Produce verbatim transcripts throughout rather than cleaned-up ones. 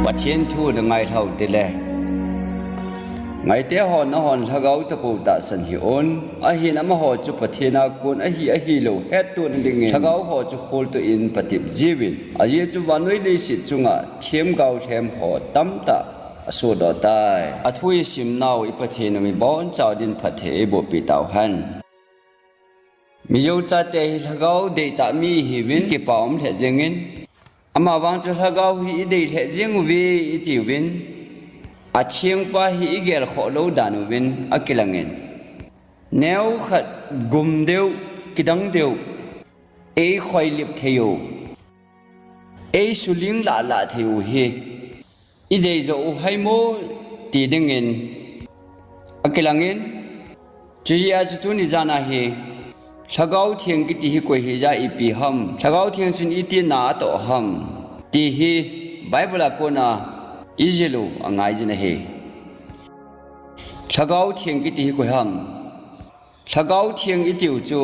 Pathen thu na ngai lhau te le. Ngaite ho, nahon lhagao tapou tahsan hih un. Ahin amaho chu Pathen a kon ahi ahilou hettohna dingin lhagao ho chu kholtoh in patep jiuvin. Ajeh chu vannoi leiset chunga themgao lhem ho tamtah asodoh tai. Athu isimnau i Pathen u mibonchauva din phatthei eiboh peh tauhen. Mizo chate hi lhagao deitah mi ihiuvin, kipa um lheh jengin. Amavang chu lhagao hi idei lheh jeng uve itiuvin, athengpa hi igel khoh lou dan uvin akilangin. Neokhat gum deu, kidang deu, eikhoi lip thei u, eisuling lah lah thei u hi idei joh u haimo ti dingin akilangin. Chujeh a chu tuni jan a hi, lhagao theng kiti hi koi hija ipi ham, lhagao theng chun iti na atoh ham, ti hi Bible a kona ijil u angaijin ahi. Lhagao theng kiti hi koi ham? Lhagao theng itiu chu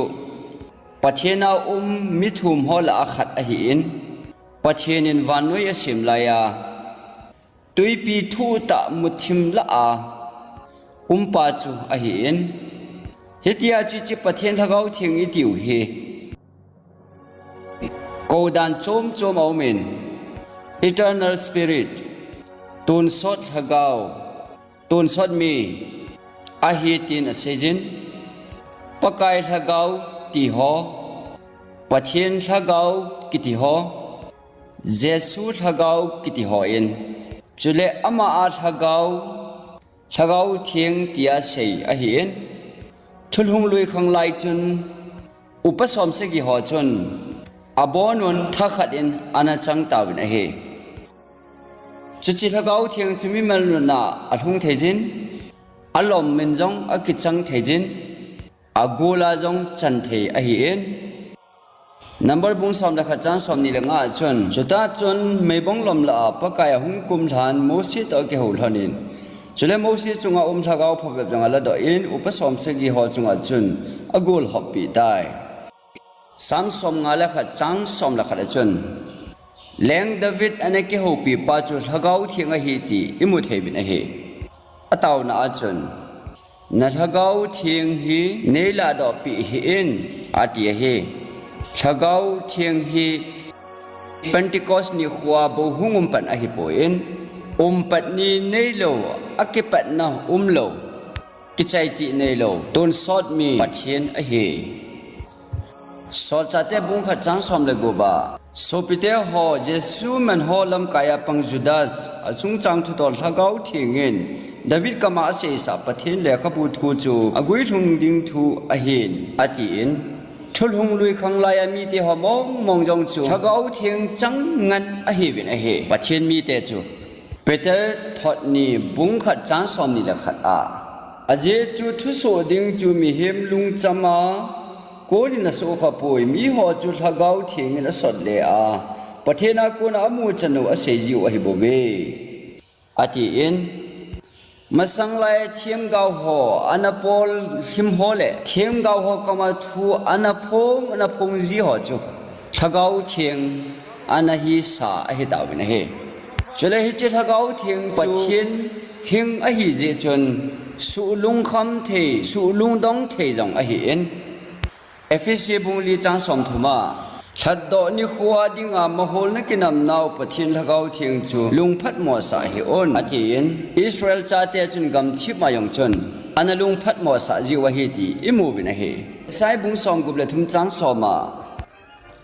Pathen a um mi thum ho lah a khat ahin, Pathen in vannoi asem laiya twipi thuhtah muthim lah a umpa chu ahin, hitia chu hiche Pathen lhagao theng itiu hi kou dan chom chom aumin, eternal spirit, tonsot lhagao, tonsot mi ahi tin aseijin. Pakai lhagao ti ho, Pathen lhagao kiti ho, Jesu lhagao kiti hon, chule ama a lhagao, lhagao theng tia sei ahin. Thulhung lui khanglai chun upa somsagi ho chun abonun thakhat in ana chang tauvin ahi. Chuche lhagao theng chu mimal nunna alhung theijin, alom in jong akichang theijin, agol a jong chan thei ahin. Number bung som le khat chang somni le nga a chun, chutah chun meibong lom lah a Pakai ahung kumlhan Mosi toh akihou lhonin, chule Mosi chunga um lhagao phabep jong aladoh in, upa somsagi ho chunga chun agol hoppeh tai. Sam somnga le khat chang som le khat a chun, Leng David ana kihoupi pa chu lhagao theng ahi ti imu theiuvin ahi. Ataona a chun, na lhagao theng hi neiladoh peh hih in, ati ahi. Lhagao theng hi Pentecost nikhoa bou hung um pan ahipoi, um pat ni neilou, akipatna umlou, kichai tih neilou, tonsot mi Pathen ahi. Solchahte bung khat chang som le gup a, sopite ho, Jesu man ho lamkai a pang Judas, achungchang thutol lhagao theng in David kama aseisah Pathen lekhabu thu chu aguilhung ding thu ahin, atin. Thulhung lui khanglai a mite ho mong mong jong chu lhagao theng chang ngen ahiuvin ahi, Pathen mite chu. Peter thot ni bung khat chang somni le khat a, ajeh chu thusoh ding chu mihem lungcham a konin asoh khapoi, miho chu lhagao theng in asot le a, Pathen a kona amu chan u asei jiu ahibouve, atin. Masang lai themgao ho ana pol lhim ho le themgao ho kama thu ana phong, ana phong ji ho chu lhagao theng ana hisa ahitauvin ahi. Chule hiche lhagao theng chu Pathen hing ahi jeh chun suhlungkham thei, suhlungdong thei jong ahin. Ephesi bung li chang somthum a, lhatdoh nikhoa dinga maholna kinamnau Pathen lhagao theng chu lungphatmo sah hih un, atin. Israel chate chun gamthip ma jong chun ana lungphatmo sah jiu ahi ti imu uvin ahi. Isai bung somgup le thum chang som a,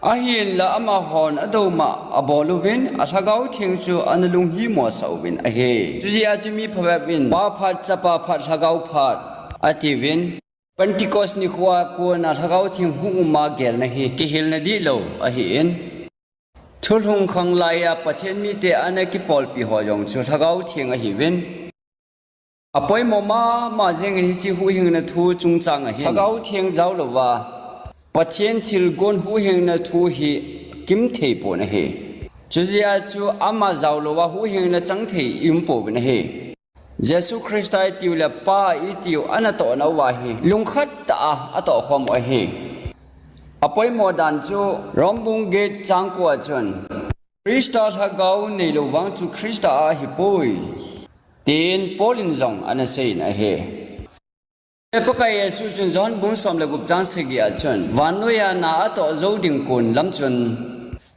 ahinla amahon adouma abol uvin, alhagao theng chu ana lunghimo sah uvin ahi. Chujeh a chu mi phabep in Pa phat, Chapa phat, Lhagao phat atiuvin. Pentecost nikhoa kona lhagao theng hung uma gelna hi kihilna dihlou ahin. Thulhung khanglai a Pathen mite ana kipolpi ho jong chu lhagao theng ahiuvin. Apoimo mama jengin hiche huhhingna thu chungchang ahin lhagao theng jaolouva Pathen thilgon huhhingna thu hi kimthei pon ahi. Chujeh a chu ama jaolouva huhhingna changthei iumpouvin ahi. Jesu Christa itiu le Pa itiu anatohna uva hi lungkhat tah a atohkhom u ahi. Apoimo dan chu Rom bung get chang ko a chun, Christa lhagao neilou vang chu Christa ahipoi, tin Paul in jong ana seiyin ahi. Pakai Jesu chun John bung som le gup chang sagi a chun, vannoiya na atoh jou ding kon lam chun,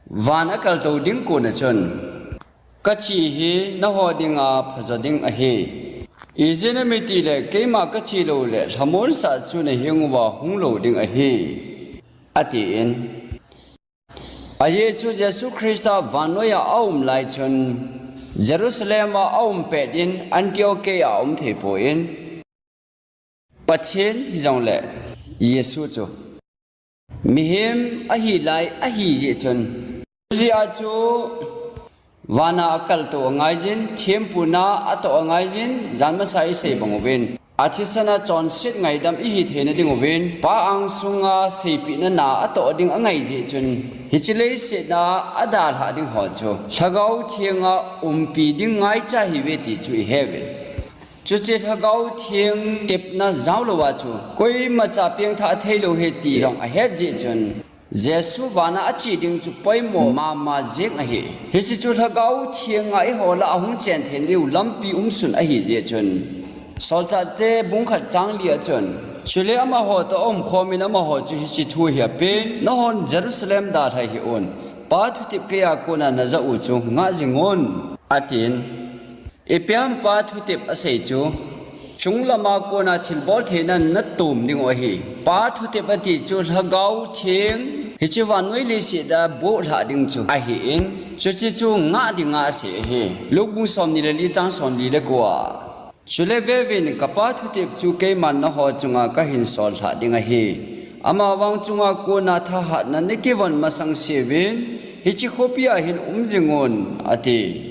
van akaltou ding kon a chun, kathi hi nangho dinga phajo ding ahi. Ijeh inem itile keima kathi loule lhamonsah chu naheng uva hung lou ding ahi, atin. Ajeh chu Jesu Christa vannoiya aum lai chun, Jerusalem a aum pet in Antioch a aum thei poi. Pathen hijongle Jesu chu mihem ahi lai ahi jeh chun, hijeh a chu vana akaltou angaiyin, thempu na atoh angaiyin, jan masa isei bang uvin, athisan a chonset ngaidam ihi theina ding uvin, Pa angsunga seipehna na atoh ding angai jeh chun, hiche leiset a adalhah ding ho chu Lhagao Theng a umpi ding ngaicha ahiuve ti chu iheuvin. Chuche Lhagao Theng tepna jaolou a chu koimacha pengthah theilou ahi ti jong ahet jeh chun, Jesu vana ache ding chu poimo mama jeng ahi. Hiche chu Lhagao Theng a eiho lah a hung chen thei diu lampi umsun ahi jeh chun, Solchahte bung khat chang li a chun, chule amaho toh aumkhom in amaho chu hiche thu hi apen, nanghon Jerusalem dalha hih un, Pa thutep keiya kona najah u chu ngah jing un, atin. Ipi ham Pa thutep asei chu, chunglam a kona thilbol theina natom diu ahi. Pa thutep ati chu Lhagao Theng hiche vannoi leiset a bohlhah ding chu ahin, chuche chu ngah dinga asei ahi. Luke bung somni le li chang somli le ko a, chule veuvin, ka Pa thutep chu keiman nangho chunga kahin sollhah ding ahi. Amavang chunga kona thahatna nakivon masang seuvin, hiche khopi a hin um jing un, ati.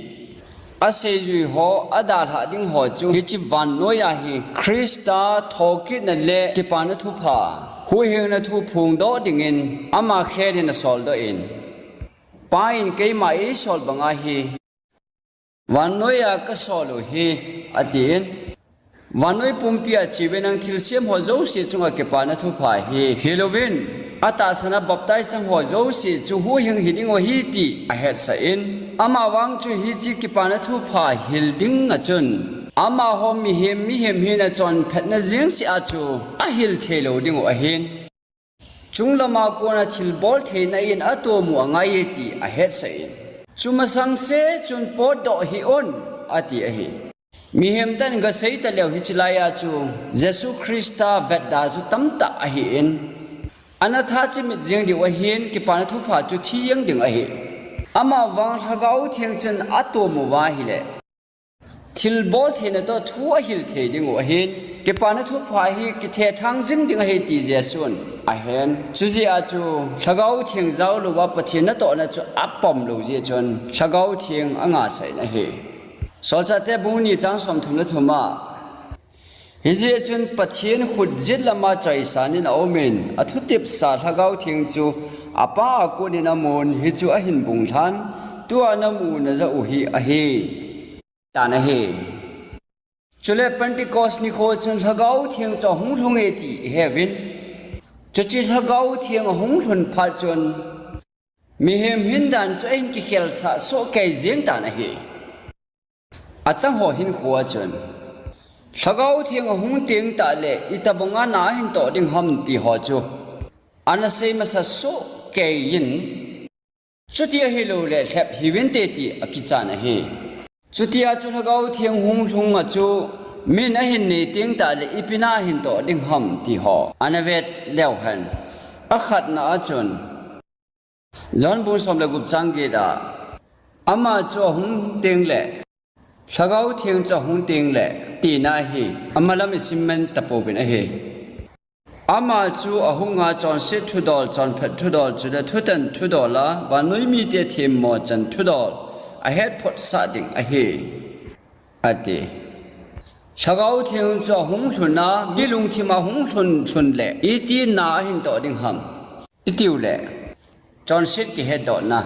Aseijui ho, adalhah ding ho chu hiche vannoiya hi Christa thokitna le kipana thupha, huhhingna thu phongdoh dingin ama khel in asoldoh in, Pa in keima eisol banga hi vannoiya kasol u ahi, atin. Vannoi pumpi a cheuvin lang thilsem ho jouse chunga kipana thupha hi helouvin, atahsan a baptize chang ho jouse chu huhhing hiding u ahi ti ahetsah in, amavang chu hiche kipana thupha hil ding a chun, amaho mihem, mihem hina chonphatna jengseh a chu ahil theilou diu ahin. Chunglam a kona thilbol theina in atom u angaiye ti ahetsah in, chu masang se chun potdoh hih un, ati ahi. Mihem tah in gasei taleu hiche laiya chu Jesu Christa vetda chu tamtah ahin, ana thachimit jeng diu ahin, kipana thupha chu thi jeng ding ahi. Amavang Lhagao Theng chun atom uva ahile, thilbol theina toh thu ahil thei diu ahin, kipana thupha hi kithethang jing ding ahi ti Jesun ahen. Chujeh a chu Lhagao Theng jaolouva Pathen natohna chu apomlou jeh chun Lhagao Theng angasah in ahi. Solchahte bung ni chang somthum le thum a, hijeh chun Pathen khut jet lama choisan in aumin, athutepsa Lhagao Theng chu apa a konin amun, hichu ahin bunglhan, tua namu najah u hi ahi, tina ahi. Chule Pentecost nikho chun Lhagao Theng chu ahung lhunge ti iheuvin. Chuche Lhagao Theng ahung lhun phat chun mihem hindan chu ahin kikhelsah sohkei jeng tan ahi. Achang ho hinkhoa chun Lhagao Theng ahung teng tahle itobanga na ahin toh ding ham ti ho chu ana sei masa sohkei in, chuti ahiloule lhep hiuvinte ti akichan ahi. Chutia chu Lhagao Theng hung lhunga chu min ahin nei teng tahle ipi na ahin toh ding ham ti ho ana vet leuhen. Akhatna a chun John bung som le gup chang get a, ama chu ahung tengle, Lhagao Theng chu ahung tengle, tina ahi. Amalam isim man tapouvin ahi. Ama chu ahunga chonset thudol, chonphat thudol, chule thutan thudol a, vannoi mite themmo chan thudol ahetphotsah ding ahi, ati. Lhagao Theng chu ahung lhun a, mi lungthim a hung lhun lhun le iti na ahin toh ding ham itiule, chonset kihetdohna,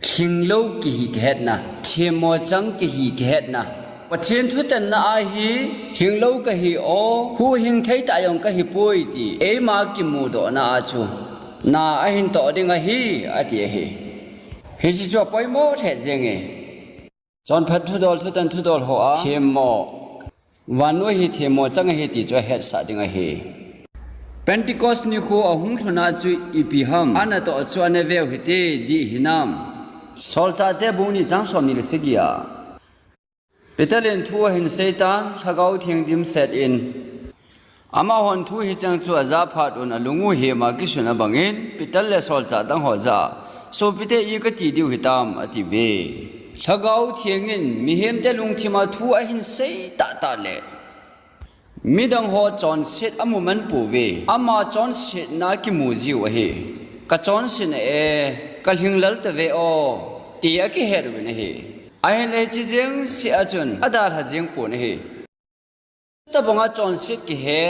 lhinglou kihi kihetna, themmo chang kihi kihetna, Pathen thutanna a hi lhinglou kahi o, huhhing thei tah jong kahipoi ti eima kimudohna a chu na ahin toh ding ahi, ati ahi. Hiche chu apoimo lheh jenge. Chonphat thudol, thutan thudol hoa themmo, vannoi hi themmo chang ahi ti chu ahetsah ding ahi. Pentecost nikho ahung lhuna chu ipi ham anatoh chu ana veu hite, dih hinam. Solchahte bung ni chang somni le sagi a Peter in thu ahin seitan, Lhagao Theng dimset in, amahon thu hicheng chu ajah phat un alung u hema kisun abangin Peter le solchah dang ho jah a, sopite, i kati diu hitam, atiuve. Lhagao Theng in mihemte lungthima thu ahin sei tahtah le midang ho chonset amu man pouve. Ama chonsetna kimu jiu ahi. Kachonsetna e, kalhinglel tave o, ti akihet uvin ahi. Ahinle hiche jengse a chun adalha jeng pon ahi. Tobanga chonset kihe,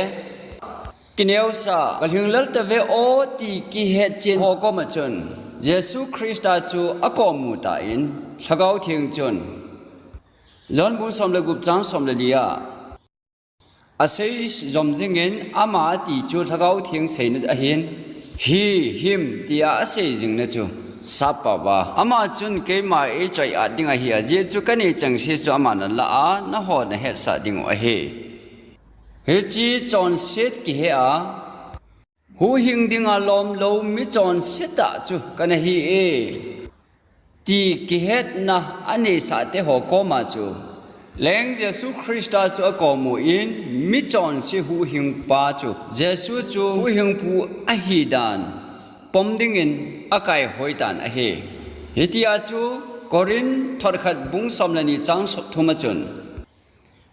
kineosa, kalhinglel tave o ti kihet chen ho koma chun Jesu Christa chu akomu tan, Lhagao Theng chun John bung som le gup chang som le li a asei jom jingin, ama ati chu Lhagao Theng seina ahin, he, him, tia asei jingna chu sappauva, ama chun keima eichoi-at ding ahi, ajeh chu kanei chengse chu aman alah a, nangho nahetsah dingu ahi. Hiche chonset kihe a, huhhing dinga lomlou mi chonse tah chu kana hi e, ti kihetna aneisah teho koma chu Leng Jesu Christa chu akomun, michonse huhhingpa chu, Jesu chu huhhingpu ahidan pom dingin akaihoi tan ahi. Hitia chu Corinth thot khat bung som le ni chang som thum a chun,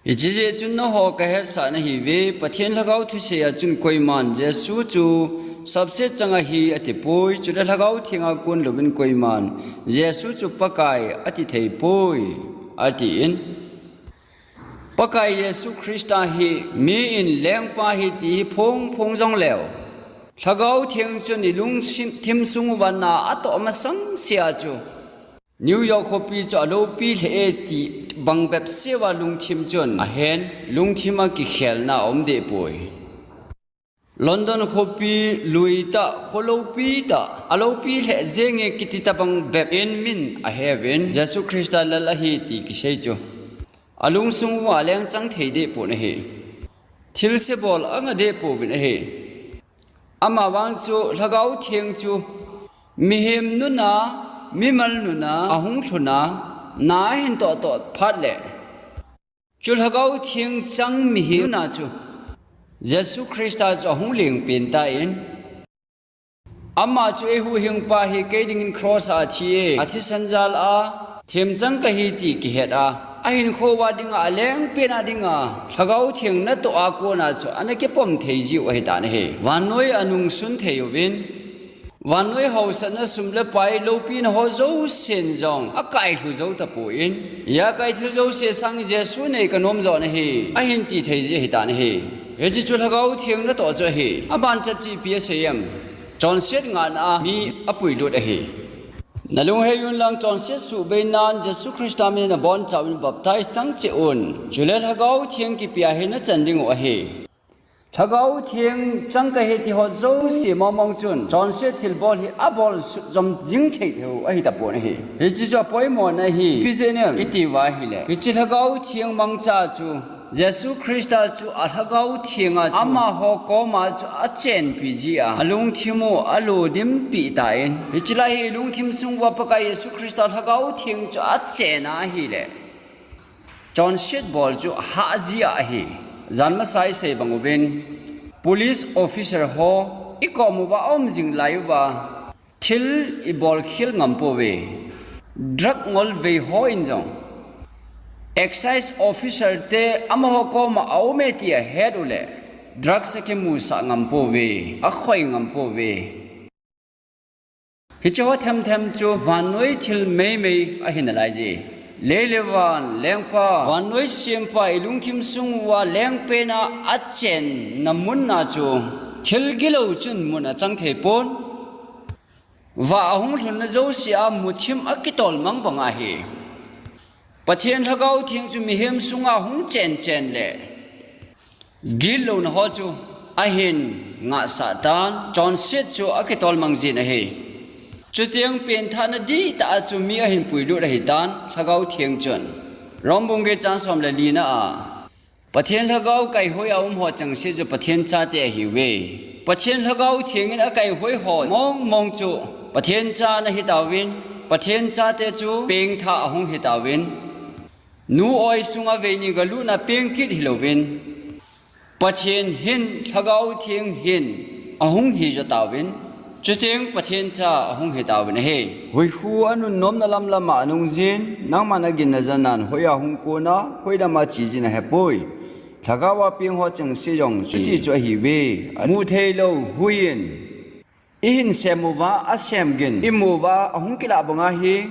hiche jeh chun nangho kahetsah nahiuve, Pathen Lhagao thusei a chun koiman Jesu chu sapset chang ahi atipoi, chule Lhagao Thenga kon louvin koiman Jesu chu Pakai ati theipoi, atin. Pakai Jesu Christa hi mi in lengpa ahi ti hi phongphong jongleu, Lhagao Theng chun ilungthim sung uva na atoh masang sea chu New York khopi chu aloupi lheh e ti bang bepseuva lungthim chun ahen, lungthim a kikhelna aum dehpoi. London khopi lui tah, kho loupi tah, aloupi lheh jenge kiti tobang bep in min aheuvin, Jesu Christa lal ahi ti kisei chu alungsung uva aleng chang thei dehpon ahi. Thilse bol anga dehpouvin ahi. Amavang chu Lhagao Theng chu mihem nuna, mimal nuna ahung lhuna, na ahin tohtoh phat leh, chu Lhagao Theng chang mihem nuna chu Jesu Christa chu ahung lengpen tan, ama chu eihuhhingpa hi kei dingin cross a athi e, athisan jal a themchang kahi ti kihet a, ahinkho uva dinga, alengpena dinga Lhagao Theng natoh a kona chu ana kipom thei jiu ahitan ahi. Vannoi anungsun thei uvin, vannoi haosatna, sum le pai, loupina ho jousen jong akailhu jou tapon, ijakai thil jouse sang Jesu nei kanom jo nahi, ahin ti thei ji ahitan ahi. Hiche chu Lhagao Theng natoh chu ahi. Abanchat chu ipi asei em? Chonset ngahna a mi apuilut ahi. Nalunghei unlang, chonset suhbeinan Jesu Christa minin nabonchauvin baptize chang cheh un, chule Lhagao Theng kipea hi nachan dingu ahi. Lhagao Theng chang kahi tiho jouse mongmong chun chonset thilbol hi abol sut jom jing thei lheh u ahitapon ahi. Hiche chu apoimona ahi. Ipi jeh inem itiuva ahileh, hiche Lhagao Theng mangcha chu Jesu Christa chu a Lhagao Thenga chu amaho koma chu achenpi jia, alungthim u alodim peh tan, hiche lai hi lungthim sung uva Pakai Jesu Christa Lhagao Theng chu achena ahileh, chonset bol chu hahjia ahi. Jan masa isei bang uvin, police officer ho ikom uva aum jing lai uva thil ibol khel ngam pouve. Drug ngol vei hon jong excise officer te amaho koma aume ti ahet uleh, drugs akimusah ngam pouve, akhoi ngam pouve. Hicheho themthem chu vannoi thil meimei ahi nalaije. Lei le van lengpa, vannoi sempa ilungthim sung uva lengpena achenna munna chu thil gilou chun mun achang theipon. Vah ahung lhunna jousea muthim akitol mang banga hi Pathen Lhagao Theng chu mihem sunga hung chenchen leh gitlouna ho chu ahin ngahsah tan, chonset chu akitol mang jin ahi. Chuteng pengthahna dihtah a chu mi ahin puilut ahitan, Lhagao Theng chun. Rom bung get chang som le lina a, Pathen Lhagao kaihoi a um ho chengse chu Pathen chate ahiuve. Pathen Lhagao Theng in akaihoi ho mong mong chu Pathen cha ana hitauvin, Pathen chate chu pengthah ahung hitauvin. Nu oi sunga veini galutna peng kit hilouvin, Pathen hin, Lhagao Theng hin ahung hija tauvin, chuteng Pathen cha ahung hitauvin ahi. Huikhu anunnomna lamlam a anung jin, nangman aginna jan nan hoiya hung kona, hoilama che jin ahepoi. Lhagao a peng ho chengse jong chuti chu ahiuve. Mutheilou huiyin ihin sem uva, asem gin imu uva ahung kilah banga hi,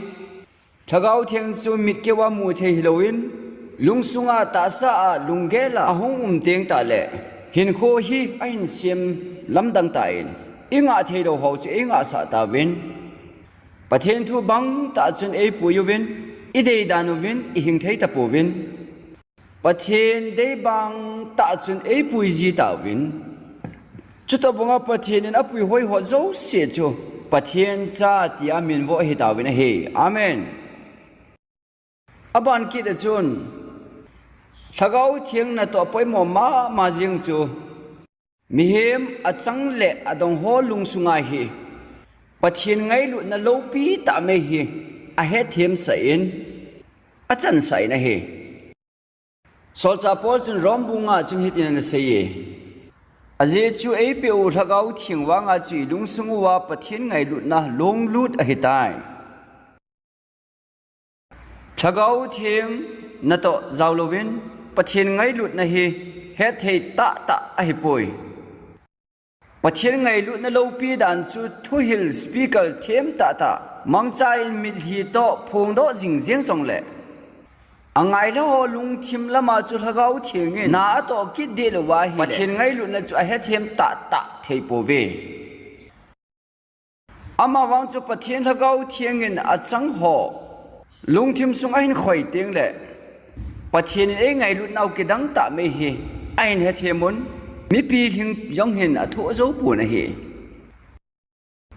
Lhagao Theng chu mit keuva muthei hilouvin, lungsunga tahsa a lunggel a ahung um teng tahle, hinkho hi ahin sem lamdang tan, ingah theilou ho chu eingahsah tauvin, Pathen thu bangtah chun eipui uvin, idei dan uvin, ihing thei tapouvin. Pathen deibang tah chun eipui ji tauvin. Chutobanga Pathen in apuihoi ho jouse chu Pathen cha tia minvo ahitauvin ahi. Amen. Aban kit a chun, Lhagao Theng natoh poimo mama jeng chu, mihem achang le adong ho lungsunga hi Pathen ngailutna loupi tah mai hi ahethemsah in, achansah in ahi. Solchah Paul chun Rom bung nga chun hitin anaseiye, ajeh chu eipeh u Lhagao Theng vanga chu ilungsung uva Pathen ngailutna lunglut ahitai. Lhagao Theng natoh jaolouvin Pathen ngailutna hi hetthei tahtah ahipoi. Pathen ngailutna loupi dan chu thuhil speaker them tahtah, mangcha in mitlhi toh phongdoh jingjeng jongle, angailha ho lungthim lama chu Lhagao Theng in na atoh kit deh louva ahile, Pathen ngailutna chu ahethem tahtah theipouve. Amavang chu Pathen Lhagao Theng in achang ho lungthim sung ahin khoi tengle, Pathen in eingailutnau kidang tah mai hi ahin hethem un, mipi lhing jong hin athoh joupon ahi.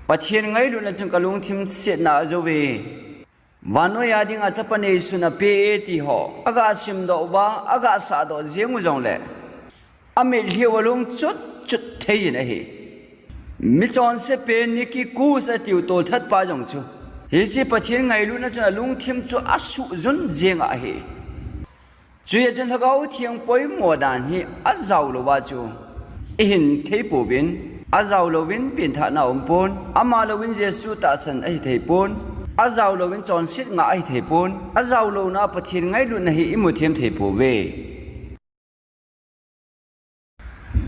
Pathen ngailutna chun kalungthim setna ajouve. Vannoiya dinga chapa neisun apeh e ti ho aga simdoh uva, aga sahdoh jeng u jongle, amitlhi u alung chut chut thei in ahi. Michonse pen Nicky Cruz atiu tolthat pa jong chu, hiche Pathen ngailutna chun alungthim chu asuhjun jeng ahi. Chuti chun Lhagao Theng poimo dan hi ajao louva chu ihin theipouvin, ajao louvin pengthahna aumpon, ama louvin Jesu tahsan ahitheipon, ajao louvin chonset ngah ahitheipon, ajao louna Pathen ngailutna hi imuthem theipouve.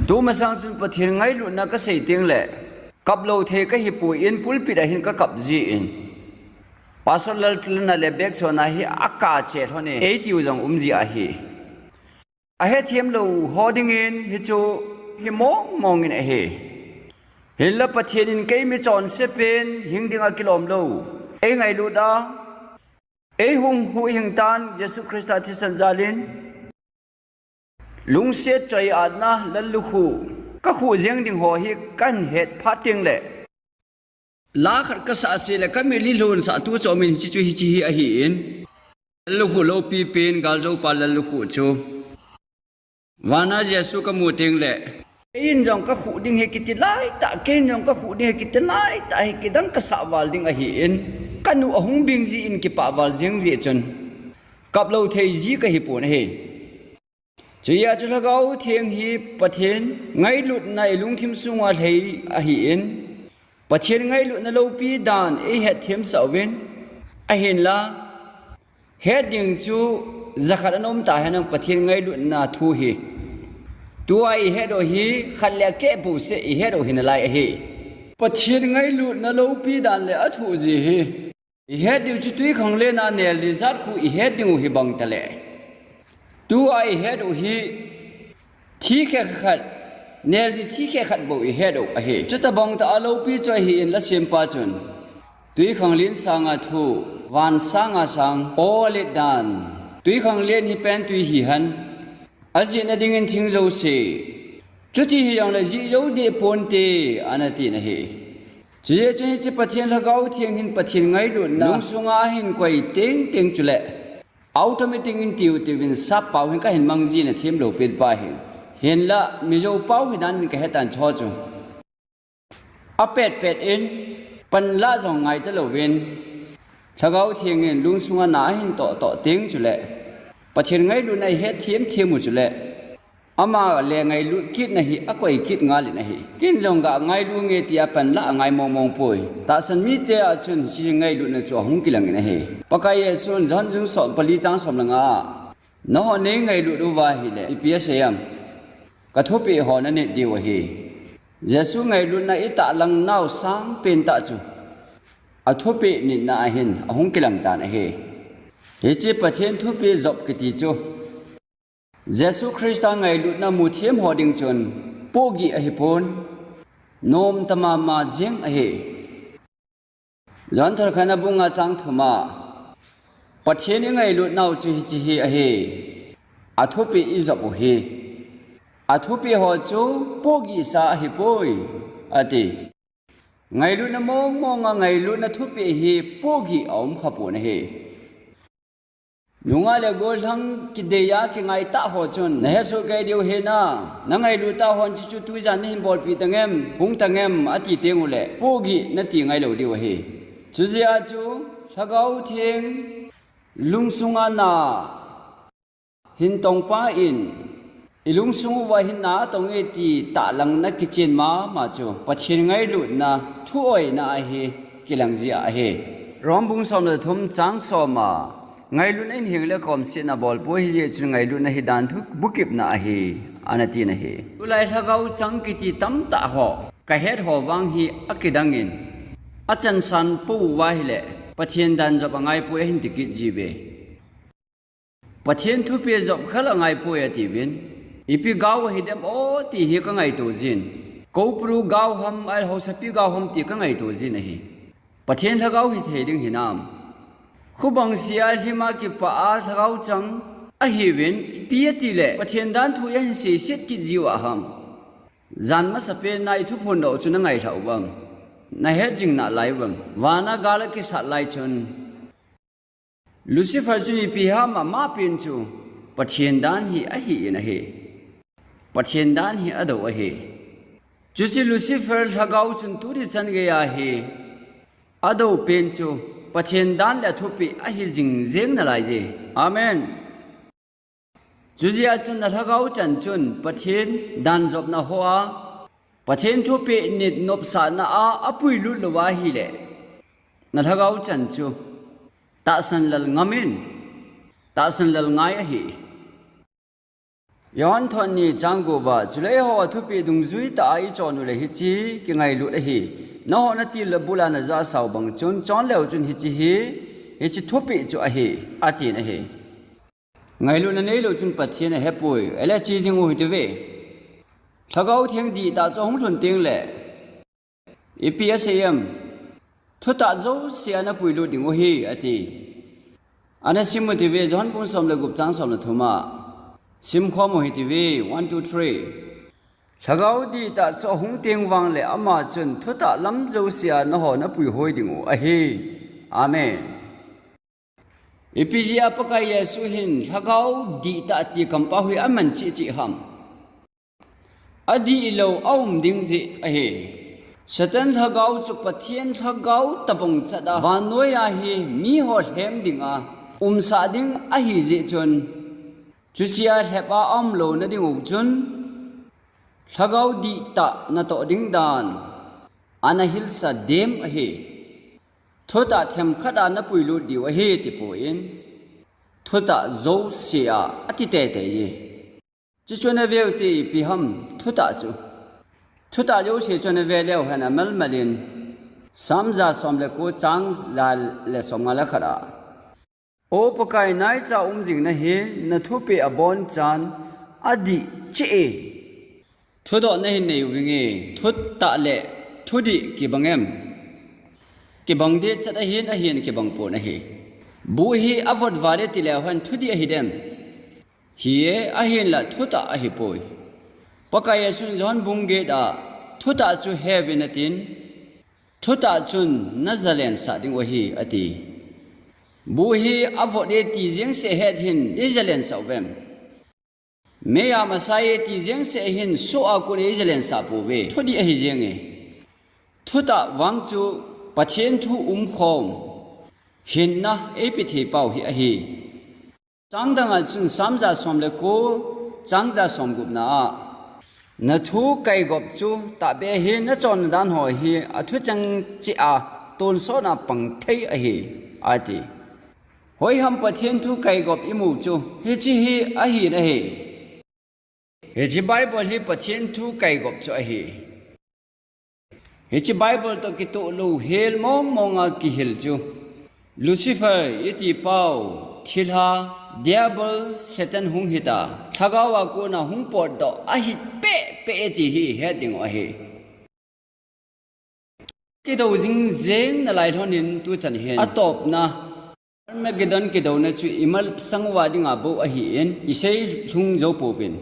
Tumasang chun Pathen ngailutna kasei tengle, kaplou thei kahipon pulpit a hin kakap jin, Pastor Laltulna le Bekchona hi akap che lhon e, eitiu jong umji ahi. Ahethemlou ho dingin hichu himong mongin ahi. Hinla Pathen in kei michonse pen hing dinga kilom lou, eingailut a, eihung huhhing tan Jesu Christa thisan jalin, lungset choi-atna lallukhuh kakhuh jeng ding ho hi kahin het phat tengle, la khat kasah seh le kamitlhi lhonsah tu chomin hiche chu hiche hi ahin, lallukhuh loupi pen galjoupa lallukhuh chu, vana Jesu kamu tengle, keiin jong kakhuh ding hi kiti laitah, keiin jong kakhuh ding hi kiti laitah hi, kidang kasah val ding ahin, kanu ahung beng jin kipah val jeng jeh chun kaplou thei ji kahipon ahi. Chuti a chu Lhagao Theng hi Pathen ngailutna ilungthim sunga lhei ahin, Pathen ngailutna loupi dan eihetthemsah uvin, ahinla het ding chu jakhat ana um tahen, Pathen ngailutna thu hi tua ihet u hi khat le akeh bouseh ihet u hinalai ahi. Pathen ngailutna loupi dan le athoh ji hi ihet diu chu twikhanglen a neldi jat khu ihet dingu hibang tale, tua ihet u hi thikhat khat, neldi thikhat khat bou ihet u ahi. Chutobang tah a loupi chu ahin, lasempa chun, twikhanglen sanga thoh, van sanga sang, o alet dan, twikhanglen hi pentwi hihen, ajihna dingin thing jouse, chuti hijongle jih jou deh ponte, anatin ahi. Chujeh chun hiche Pathen Lhagao Theng hin Pathen ngailutna lungsunga ahin koi tengteng chule, automatic in tiu tiuvin sap pau hin kahin mang jin athem lou pen pa hin. Hinla, Mizo pau hidan in kahetan chu. Apet pet in, panla jong ngai talouvin, Lhagao Theng in lungsunga na ahin toh toh teng chule, Pathen ngailutna ihet them them u chule, ama le ngailut kitna hi akoi kit ngal in ahi. Ken jong ga ngailu nge tia panla angai mong mong poi. Tahsan mite a chun hiche ngailutna chu ahung kilang in ahi. Pakai Jesun John bung som pali chang som le nga a, nangho neingailut uva ahile, ipi asei em? Kathupeh ho nanit diu ahi. Jesu ngailutna itahlang nau sangpen tah chu, athupeh nitna a hin ahung kilang tan ahi. Hiche Pathen thupeh jop kiti chu, Jesu Christa ngailutna muthem ho ding chun pohgih ahipon, nomtah mama jeng ahi. John thakhatna bung nga chang thum a, Pathen ingailut nau chu hiche hi ahi, athupeh ijop u hi. Athupeh ho chu pohgihsa ahipoi, ati. Ngailutna mong monga ngailutna thupeh hi pohgih aum khapon ahi. Nungah le gollhang kidei a kingai tah ho chun, nahesoh kei diu ahi na, nangailut tah hon hiche chu tujan nahin bolpeh tangem, hung tangem, ati teng uleh, pohgih nati ngailou diu ahi. Chujeh a chu, Lhagao Theng lungsunga na hin tongpa in, ilungsung uva hin na atong e ti tahlangna kichen mama chu, Pathen ngailutna thuoina ahi, kilang jeh ahi. Rom bung som le thum chang som a, ngailutna in hengle komsetna abolpoi, hijeh chun ngailutna hi danthu bukipna ahi, ana tin ahi. Tulai Lhagao chang kiti tamtah ho kahet ho vang hi akidang in, achansan pou uva ahile, Pathen dan jop angaipoi ahin tikit jiuve. Pathen thupeh jop khel angaipoi atiuvin. Ipi gao ahidem o ti hi kangaito jin. Koupru gao ham, ahilou hausapi gao ham ti kangaito jin ahi. Pathen Lhagao hithei ding hinam? Khubang sea lhima kipah a Lhagao chang ahiuvin, ipi atile Pathen danthu ahin seiset kit jiu aham? Jan masapen a ithuphondoh chu nangailhah uvem? Nahet jing nalai uvem? Vana gal akisat lai chun, Lucifer chun ipi ham, ama pen chu Pathen dan hi ahin ahi. Pathen dan hi adou ahi. Chuche Lucifer Lhagao chun tuni chan geiya hi adou pen chu Pathen dan le athupeh ahi jing jeng nalaiye. Amen. Chujeh a chun na Lhagao chan chun Pathen dan jopna hoa, Pathen thupeh nit nopsahna a apuilut louva ahile, na Lhagao chan chu tahsan lel ngam in, tahsan lel ngai ahi. John thot ni chang gup a, chule eiho athupeh dungjui tah a ichon uleh hiche kingailut ahi. Nangho natil le bul a najah sao bang chun, chon leu chun hiche hi, hiche thupeh chu ahi, atin ahi. Ngailutna neilou chun Pathen ahepoi, ahile che jing u hitiuve. Lhagao Theng dihtah chu ahung lhun tengle, ipi asei em? Thutah jouse a napuilut ding u ahi, ati. Ana sim u hitiuve, John bung som le gup chang som le thum a. Simkhom u hitiuve, one, two, three. Lhagao dihtah chu ahung teng vangle ama chun thutah lam jouse a nangho napuihoi ding u ahi. Amen. Ipi jeh a Pakai Jesu hin Lhagao dihtah ti kampau hi aman cheh cheh ham? Adihlou aum ding jeh ahi. Satan Lhagao chu Pathen Lhagao tobang chat a, vannoi a hi miho lhem dinga umsah ding ahi jeh chun, chuche a lhep a aumlouna ding u chun, Lhagao dihtah natoh ding dan ana hilsa dem ahi. Thutah themkhat a napuilut diu ahi tipoi, thutah jouse a ati teitei e. Chuche chu naveu hite, ipi ham thutah chu? Thutah jouse chu nave leu hen amalmal in, Sam ja som le ko chang ja le somnga le khat a, O Pakai, naicha um jing nahi, nathupeh abonchan adih cheh e. Thudoh nahin nei uvinge, thutah le thudih kibang em? Kibang deh chet ahin, ahin kibang pon ahi. Bu hi avot vale tileu hen thudih ahidem? Hi e, ahinla thutah ahipoi. Pakai Jesun John bung get a thutah chu heuvin atin, Thutah chun na zalen sah ding u ahi, ati. Bu hi a vot e ti jeng seh het hin i zalen sah uvem? Mei a masa e ti jeng seh hin soh a kon i zalen sah pouve. Thudih ahi jeng e. Thutah vang chu Pathen thu umkhom hinna eipe thei pau hi ahi. Chang dang a chun Sam ja som le ko, chang ja som gupna a, na thu kaigop chu tahbeh hin na chonna dan ho hi a thucheng cheh a tonsot na pang thei ahi, ati. Hoiham Pathen thu kaigop i mu chu hiche hi ahi nahi. Hiche Bible hi Pathen thu kaigop chu ahi. Hiche Bible toh kitoh lou hel mong mong a kihil chu Lucifer i ti pau, thilha, Diabol, Satan hung hita, lhagao a kona hung potdoh ahi peh peh e ti hi het ding u ahi. Kidou jing jeng nalai lhon in tuchan hin a topna Armageddon kidouna chu i masang uva dinga bou ahin i sei lhung jou pouvin.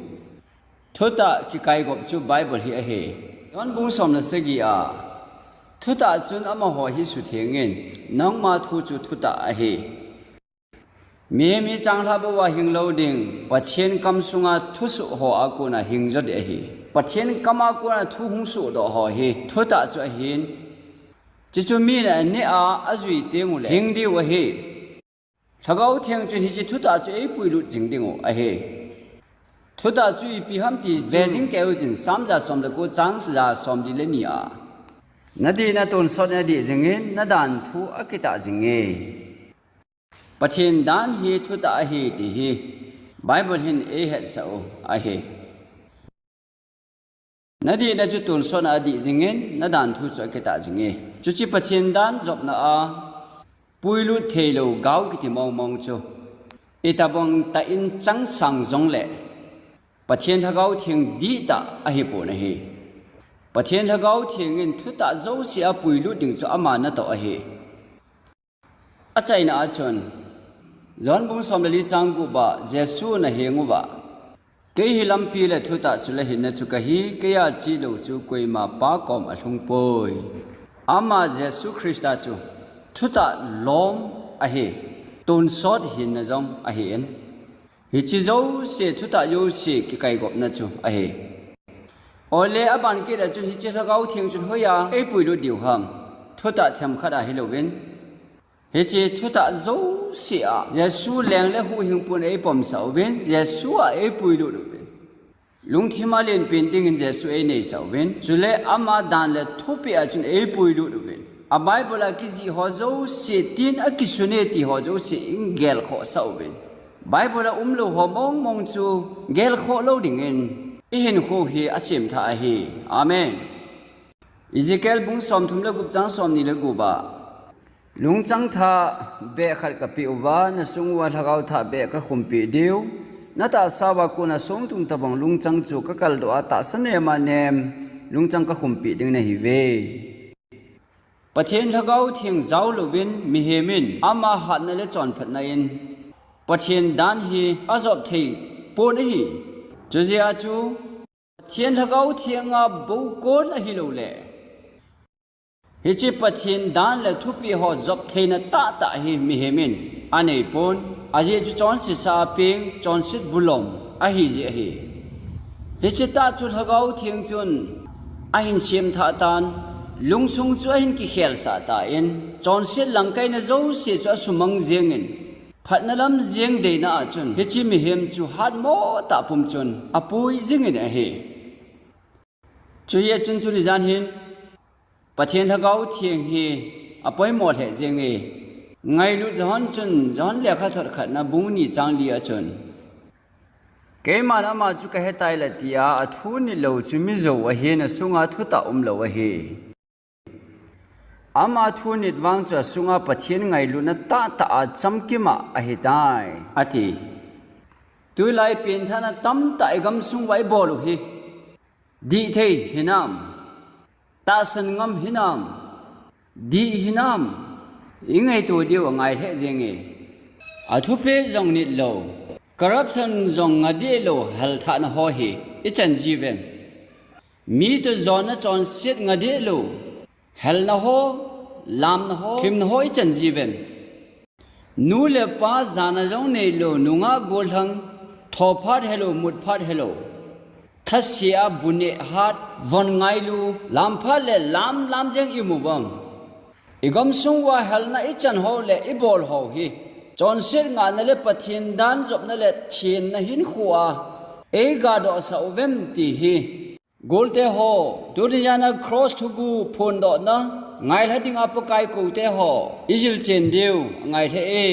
Thutah kikaigop chu Bible hi ahi. John bung som le sagi a, thutah chun amaho hi sutheng in, nangma thu chu thutah ahi. Mihem hi changlhah bou a hing lou ding, Pathen kam sunga thusoh ho a kona hing jo ding ahi. Pathen kam a kona thu hung sohdoh ho hi thutah chu ahin. Chuchu min aneh a, ajui teng uleh hing diu ahi. Lhagao Theng chun hiche thutah chu eipuilut jing ding u ahi. Thutah chu ipi ham ti ve jing kei utin, Sam ja som le ko chang ja som li le ni a, na dihna tonsot in adih jing in, na dan thu akitah jing e. Pathen dan hi thutah ahi ti hi Bible hin eihetsah u ahi. Na dihna chu tonsot na adih jing in, na dan thu chu akitah jing e. Chuche Pathen dan jopna a puilut thei lou gao kiti mong mong chu itobang tah in chang sang jongleh Pathen Lhagao Theng dihtah ahi pon ahi. Pathen Lhagao Theng in thutah jouse a puilut ding chu ama natoh ahi. Achaina a chun, John bung som le li chang gup a Jesun aheng uva, kei hi lampi le thutah chule hinna chu kahi, keia che lou chu koima Pa kom alhung poi. Ama Jesu Christa chu thutah lom ahi, tonsot hinna jong ahin. Hiche jouse, thutah jouse kikaigopna chu ahi. Ole aban kit a chun hiche Lhagao Theng chun hoiya eipuilut diu ham? Thutah themkhat a hilouvin, hiche thutah jouse a Jesu leng le huhhingpu in eipomsah uvin, Jesu a eipuilut uvin. Lungthim a lenpen dingin Jesu eineisah uvin, chule ama dan le thupeh a chun eipuilut uvin. A Bible a kijih ho jouse, tin akisun e ti ho jouse in gelkhohsah uvin. Bible a umlou ho mong mong chu gelkhoh lou dingin ihinkho hi asemthah ahi. Amen. Ezekiel bung somthum le gup chang somni le gup a, lungchang thah beh khat kapeh uva, nasung uva lhagao thah beh kakhumpeh diu, natahsa uva kona songtung tobang lungchang chu kakaldoh a, tahsa nema nem lungchang kakhumpeh ding nahiuve. Pathen Lhagao Theng jaolouvin mihem in ama hatna le chonphatna in Pathen dan hi ajop thei pon ahi. Chujeh a chu Pathen Lhagao Theng a bou kon ahilouleh, hiche Pathen dan le thupeh ho jop theina tahtah hi mihem in aneipon, ajeh chu chonsetsah a peng, chonset bulom ahijeh ahi. Hiche tah chu Lhagao Theng chun ahin semthah tan, lungsung chu ahin kikhelsah tan, chonset langkaina jouse chu asumang jengin, phatna lam jeng deina a chun hiche mihem chu hatmo tah pum chun apui jingin ahi. Chujeh chun tuni jan hin Pathen Lhagao Theng hi apoimo lheh jenge. Ngailut Johan chun, Johan lekhathot khatna bung ni chang li a chun, keiman ama chu kahetai la tia athu nit lou chu mijou ahin, asunga thutah umlou ahi. Ama thu nit vang chu asunga Pathen ngailutna tahtah a chamkim a ahitai, ati. Tulai penthahna tamtah igamsung uva ibol u hi dihthei hinam, tahsan ngam hinam, dih hinam, ingaito diu angai lheh jenge. Athupeh jong nit lou, corruption jong nga deh lou halthahna ho hi ichan jiuvem? Mi toh jonna chonset nga deh lou, Helna ho, lamna ho, lhimna ho ichan jiuvin. Nu le pa jana jong neilou, nungah gollhang, thophat helou, mutphat helou. Thase a bu neh hat, von ngailu, lamphat le lam lam jeng imu uvem. Igamsung uva helna ichan ho le ibol ho hi chonset ngahna le Pathen dan jopna le thenna hinkhoa eiga dohsah uvem ti hi. Golte ho, tuni jana cross thuguh phondohna ngailha dinga Pakai koute ho ijil chen diu angailha e.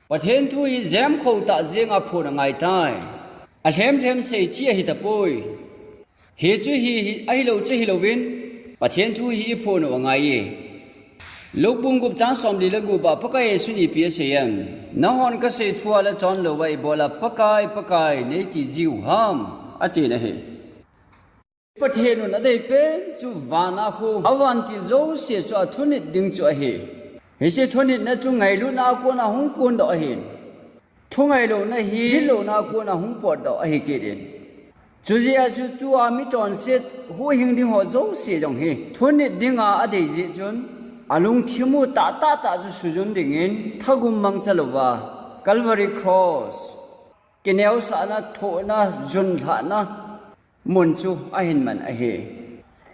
Pathen thu hi jemkho tah jenga phon angaitai. Alhem lhem sei chi ahitapoi. Hichu hi, hi ahilou chu hilouvin, Pathen thu hi iphon u angaiye. Luke bung gup chang somli le gup a Pakai Jesun ipi asei em. Nahon kasei thua nachon louva ibola Pakai, Pakai neiti jiu ham, atin ahi. Pathen un adeipen chu vana khu, avantil jouse chu athunit ding chu ahi. Hiche thunitna chu ngailutna a kona hung kondoh ahin. Thungailouna hi gitlouna a kona hung potdoh ahi kit in. Chujeh a chu tua michonset huhhing ding ho jouse jong hi thunit dinga adei jeh chun, alungthim u tahtah tah chu sujun dingin thagum mangcha louva Calvary Cross, kineosahna, thohna, junlhahna mun chu ahin man ahi.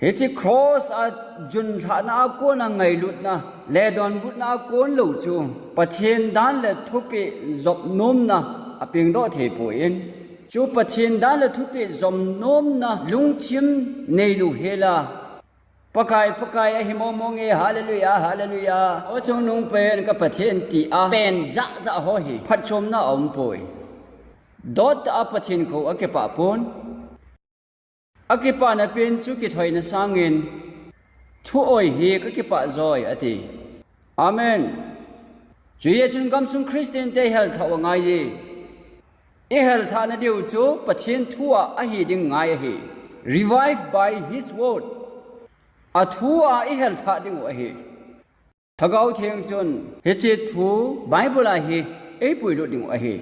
Hiche cross a junlhahna a kona ngailutna le donbutna a kon lou chu Pathen dan le thupeh jop nomna apengdoh thei poi. Chu Pathen dan le thupeh jop nomna lungthim neilou hela, Pakai, Pakai ahi mong mong e, hallelujah, hallelujah. O chungnung pen ka Pathen tia pen jah jah ho hi phatchomna aumpoi. Dot a Pathen kou akipah pon. Akipana pen chu kithoina sangin thu oi hi kakipah joi ati. Amen. Chuti chun gamsung Christian te helthah u angaiye. Ihelthahna diu chu Pathen thua ahi ding ngai ahi. Revived by his word. Athua ihelthah diu ahi. Lhagao Theng chun hiche thu Bible a hi eipuilut diu ahi.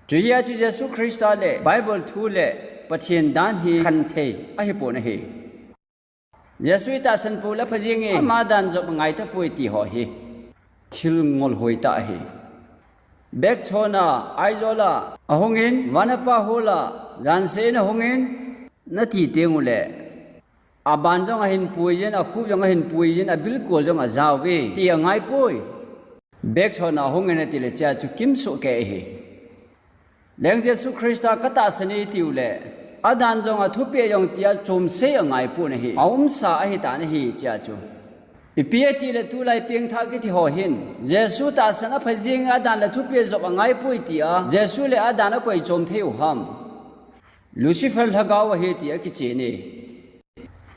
Chuti a chu Jesu Christa le Bible thu le Pathen dan hi khanthei ahipon ahi. Jesu itahsan pou le phajing e, ama dan jop ngaitapoi ti ho hi thil ngol hoitah ahi. Bek chon a, Aizawl a ahungin, Vanapa Hall a, jansen ahungin, nati teng uleh, aban jong ahin puijin, akhup jong ahin puijin, abilkol jong ajao ve, ti angaipoi. Bek chon a ahungin atile chea chu kimsoh kei ahi. Leng Jesu Christa katahsan e tiu le, adan jong athupeh jong tia chomsei angaipon ahi. Aumsa ahitan ahi chea chu. Ipi atile tulai pengthah kiti ho hin, Jesu tahsan aphajing adan le thupeh jop angaipoi tia, Jesu le adan akoi chom thei u ham. Lucifer lhagao ahi ti akichen e.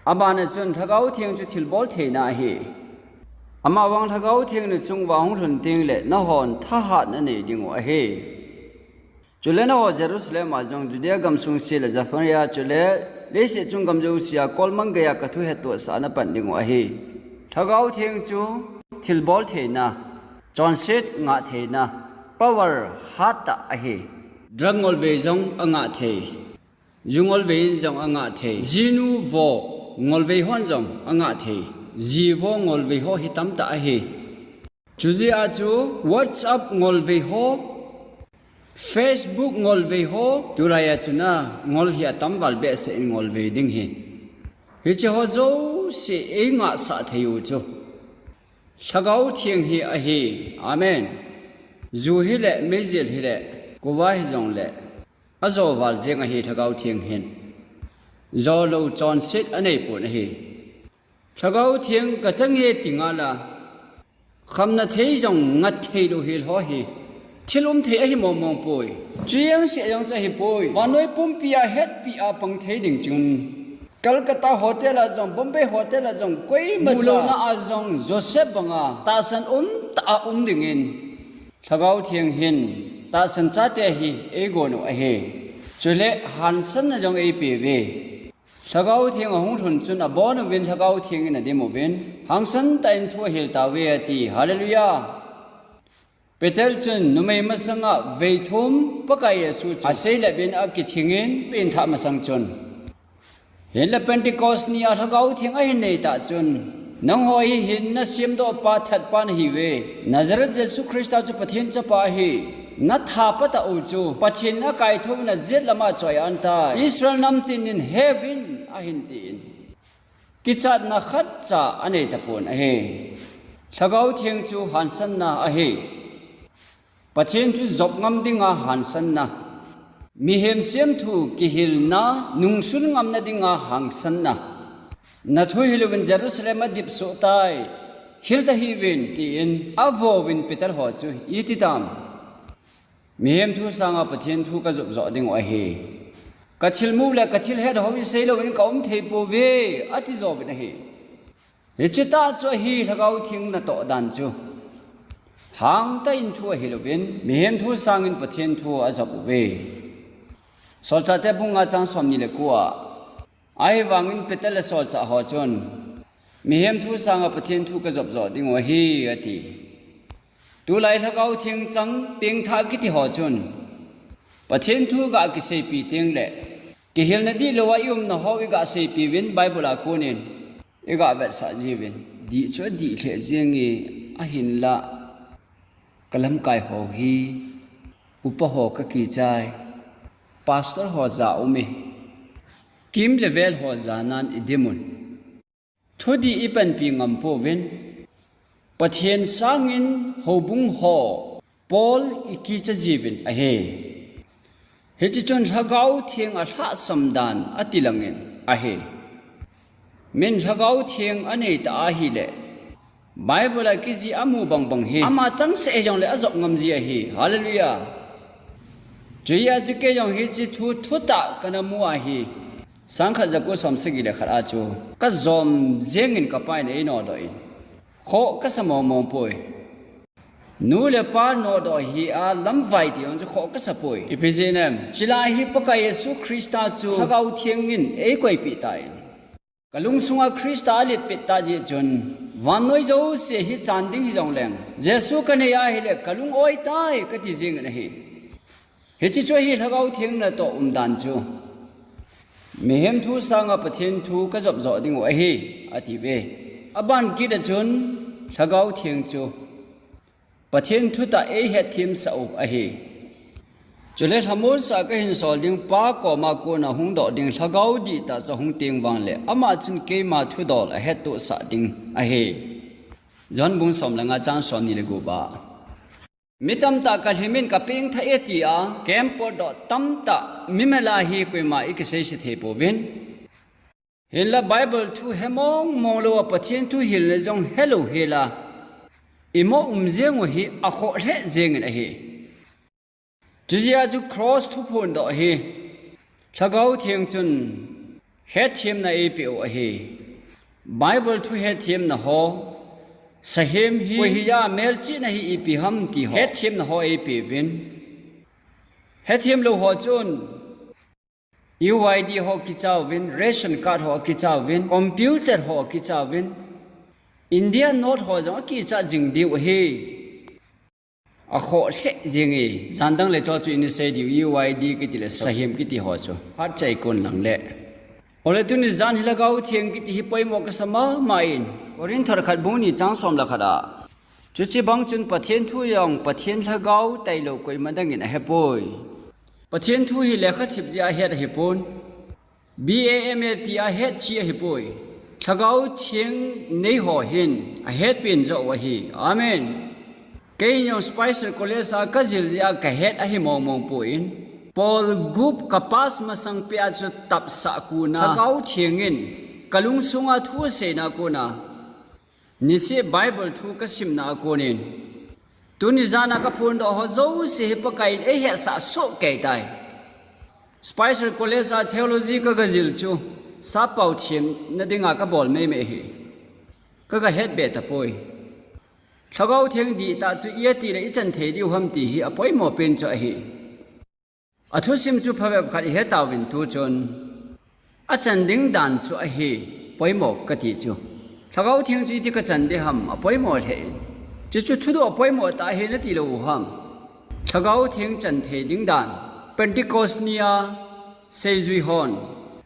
Abana chun Lhagao Theng chu thilbol theina ahi. Amavang Lhagao Theng nachung uva hung lhun teng le nahon thahatna nei diu ahi. Chule nangho Jerusalem a jong Judea gamsung se le Samaria chule leiset chung gam jousea kolmang geiya kathu hettohsah a napan diu ahi. Lhagao Theng chu thilbol theina, chonset ngah theina, power hattah ahi. Drug ngolvei jong angah thei. Ju ngolvei in jong angah thei. Jinu vo ngolvei hon jong angah thei. Ji vo ngolvei ho hi tamtah ahi. Chujeh a chu WhatsApp ngolvei ho, Facebook ngolvei ho, tulai a chun a ngol hi atam val behseh in ngolvei ding hi. Hiche ho jouse eingahsah thei u chu Lhagao Theng hi ahi. Amen. Ju hile, meijel hile, kova hijongle, ajo val jeng ahi Lhagao Theng hin. Jolou chonset aneipon ahi. Lhagao Theng kachang e ti ngal a, khamna thei jong ngat theilou hel ho hi thil um thei ahi mong mong poi. Chuti jeng seh jong chu ahipoi. Vannoi pumpi a hetpi a pang thei ding chun, Calcutta hotel a jong, Bombay hotel a jong, koima mulouna a jong Joseph banga tahsan umtah a um dingin Lhagao Theng hin tahsan chate hi eigon u ahi. Chule hansanna jong eipeuve. Lhagao Theng ahung lhun chun abon uvin Lhagao Theng in adim uvin, hangsan tah in thu ahil tauve ati. Hallelujah. Peter chun numei masanga veithum Pakai Jesu chu asei le bin akithingin pengthah masang chun, Hinla Pentecost ni a Lhagao Theng ahin nei tah chun, nangho hi hinna semdoh pa thatpa nahiuve. Nazareth Jesu Christa chu Pathen chapa ahi. Natha patah u chu Pathen in akaithou in ajet lama achoi-an tai. Israel nam tin in heuvin ahin tin. Kichatna khatcha anei tapon ahi. Lhagao Theng chu hansanna ahi. Pathen thu jop ngam dinga hansanna. Mihem semthu kihilna, nungsun ngamna dinga hansanna. Nathu hilouvin Jerusalem adip soh tai, hil tahiuvin tin avouvin Peter ho chu iti tam. Mihem thu sanga Pathen thu kajop joh diu ahi. Kathil mu le kathil het ho isei louvin kaum thei pouve, ati jouvin ahi. Hiche tah chu ahi Lhagao Theng natoh dan chu. Hangtah in thu ahilouvin, mihem thu sangin Pathen thu ajop uve. Solchahte bung nga chang somni le ko a. Ahivangin Peter le solchah ho chun, mihem thu sanga Pathen thu kajop joh diu ahi, ati. Tulai Lhagao Theng chang pengthah kiti ho chun, Pathen thu ga kiseipi teng le, kihilna dihlou a iumna ho iga seipi uvin Bible a konin, iga vetsah jiuvin. Dih chu adih lheh jenge, ahinla kalamkai ho hi, upa ho kakichai, pastor ho ja ume, kim le vel ho janan idimun. Thudih ipanpi ngam pouvin, Pathen sangin houbung ho, Paul ikicha jiuvin ahi. Hiche chun Lhagao Theng alhahsam dan atilangin ahi. Min Lhagao Theng anei ta ahile, Bible a kijih amu bangbang hi ama changseh hijongle ajop ngam ji ahi. Hallelujah. Chuhia chu kei jong hiche thu thutah kana mu ahi. Sangkhat jako somsagi le khat a chu kajom jengin kapan einodoh in. Khoh kasa mongmong poi. Nu le pa nodoh hi a lamvai ti jong chu khoh kasa poi. Ipi jeh inem? Chulai hi Pakai Jesu Christa chu Lhagao Theng in eikoipeh tan. Kalungsunga Christa aletpet tah jeh chun, vannoi jouse hi chan ding hijongleng, Jesu kanei ahile kalung-oi tai kati jengin ahi. Hiche chu ahi Lhagao Theng natoh umdan chu. Mihem thu sanga Pathen thu kajop joh diu ahi, atiuve. Aban kit a chun Lhagao Theng chu Pathen thutah eihetthemsah u ahi. Chule lhamonsah kahin sol ding Pa koma kona hungdoh ding Lhagao dihtah chu ahung teng vangle, ama chun keima thudol ahettohsah ding ahi. John bung som le nga chang somni le gup a. Mi tamtah kalhimin kapengthah e tia, kempotdoh tamtah mimal a hi koima ikiseise thei pouvin. Hinla Bible thu hemong mong louva Pathen thu hilna jong helou hela, imo um jeng u hi akhoh lheh jengin ahi. Chujeh a chu cross thuphondoh hi Lhagao Theng chun hetthemna eipeh u ahi. Bible thu hetthemna ho, sahem hi koi hija melchihna hi ipi ham ti ho hetthemna ho eipeuvin. Hetthemlou ho chun U I D ho kichauvin, ration card ho akichauvin, computer ho akichauvin, India note ho jong akicha jing diu ahi. Akhoh lheh jenge, jandang le cho chu inisei diu, U I D kiti le sahem kiti ho chu phatcha ikon lang le. Ole tuni jan hi Lhagao Theng kiti hi poimo kasa mama in, Corinth khat bung ni chang som le khat a. Chuche bang chun Pathen thu jong Pathen Lhagao tailou koima dangin ahepoi. Pathen thu hi lekhathip jeh a het ahipon, B A M A tia hetchi ahipoi. Lhagao Theng nei ho hin ahetpen joh u ahi. Amen. Kei jong Spicer College a kajil jeh a kahet ahi mongmong poi. Paul gup kapass masang peh a chu tapsah kona Lhagao Theng in kalungsunga thu aseina kona niseh Bible thu kasimna a konin, tuni jana kaphondoh ho jouse hi Pakai in eihetsah sohkei tai. Spicer College a theology kagajil chu sappao themna dinga kabol meimei ahi. Kagahet be tapoi. Lhagao Theng dihtah chu iti le ichan thei diu ham ti hi apoimo pen chu ahi. Athusim chu phabep khat ihetauvin tuchun, achan ding dan chu ahi poimo kati chu. Lhagao Theng chu iti kachan ding ham apoimo lheh in. Chuchu thudoh poimo tah ahi nati lou u ham? Lhagao Theng chan thei ding dan. Pentecost nia seijui hon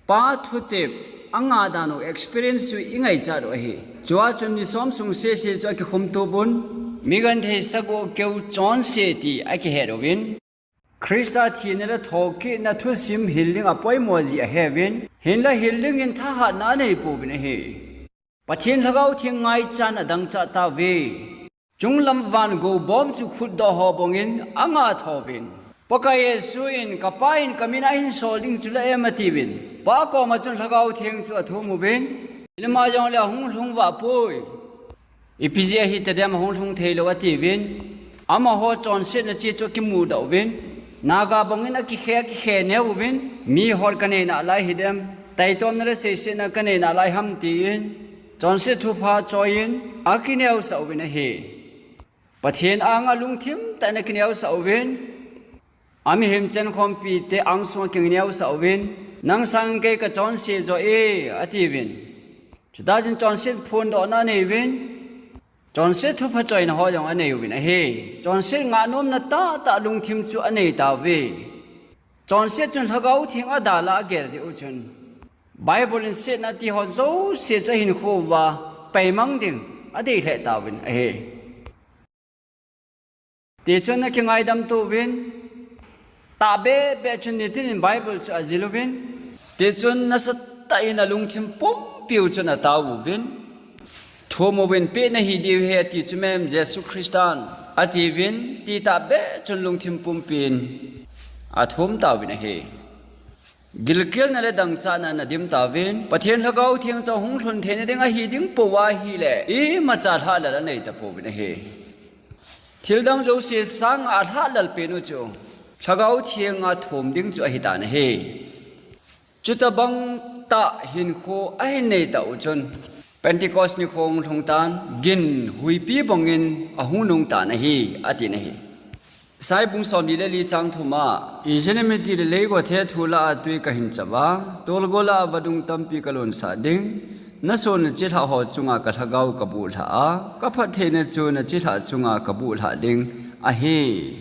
Pa thutep anga dan u experience chu i ngaichat u ahi. Chua chun ni som sung sese chu akikhum tup un, mi genthei sagoh keu chonse ti akihet uvin, Christa thina le thokitna thusim hil ding apoimo ji aheuvin, hinla hil dingin thahatna anei pouvin ahi. Pathen Lhagao Theng ngaichatna adangchah tauve. Chunglam van gou bom chu khutdoh ho bangin anga thouvin, Pakai Jesu in, Kapa in kamin ahin sol ding chu la em, atiuvin, Pa koma chun Lhagao Theng chu athum uvin, Hilama jongle ahung lhung vah poi. Ipi jeh a hitadem ahung lhung theilou atiuvin, amaho chonsetna che chu akimudoh uvin, naga bangin akikhe, akikhe neo uvin, mi hol kanei nalai hidem, taitomna le seisetna kanei nalai ham tin, chonset thupha choiyin akineosah uvin ahi. Pathen anga lungthim tah in akineosah uvin, amihem chenkhompite angsunga akineosah uvin, Nang sangin kei kachonse joh e, atiuvin. Chutah chun chonset phondohna aneiuvin, chonset thupha choina ho jong aneiuvin ahi. Chonset ngahnomna tahtah lungthim chu anei tauve. Chonset chun Lhagao Theng adalha agel jeh u chun, Bible in setna ti ho jouse chu ahinkho uva paimang ding adei lheh tauvin ahi. Tichun akingaidam touvin, tahbeh beh chun nitin in Bible chu ajil uvin, tichun nasatah in alungthim pumpiu chun atao uvin, Thum uvin, peh nahi diu ahi ati chu mem Jesu Christan, atiuvin, ti tahbeh chun lungthim pumpin athum tauvin ahi. Gilkelna le dangchahna in adim tauvin, Pathen Lhagao Theng chu ahung lhun theina ding ahi ding pou ahile, imacha lhahlal anei tapouvin ahi. Thildang jouse sanga alhahlal pen u chu Lhagao Theng athum ding chu ahitan ahi. Chutobang tah hinkho ahin nei tah u chun, Pentecost nikho ahung lhung tan, gin huipi bangin ahung nung tan ahi, atin ahi. Isai bung somli le li chang thum a, Ijeh inem itile leigothe thu lah a twi kahin chap a, tolgo lah a vadung tampi kalonsah ding, nason nachilhah ho chunga kaLhagao kabuhlhah a, kaphattheina chu nachilhah chunga kabuhlhah ding ahi.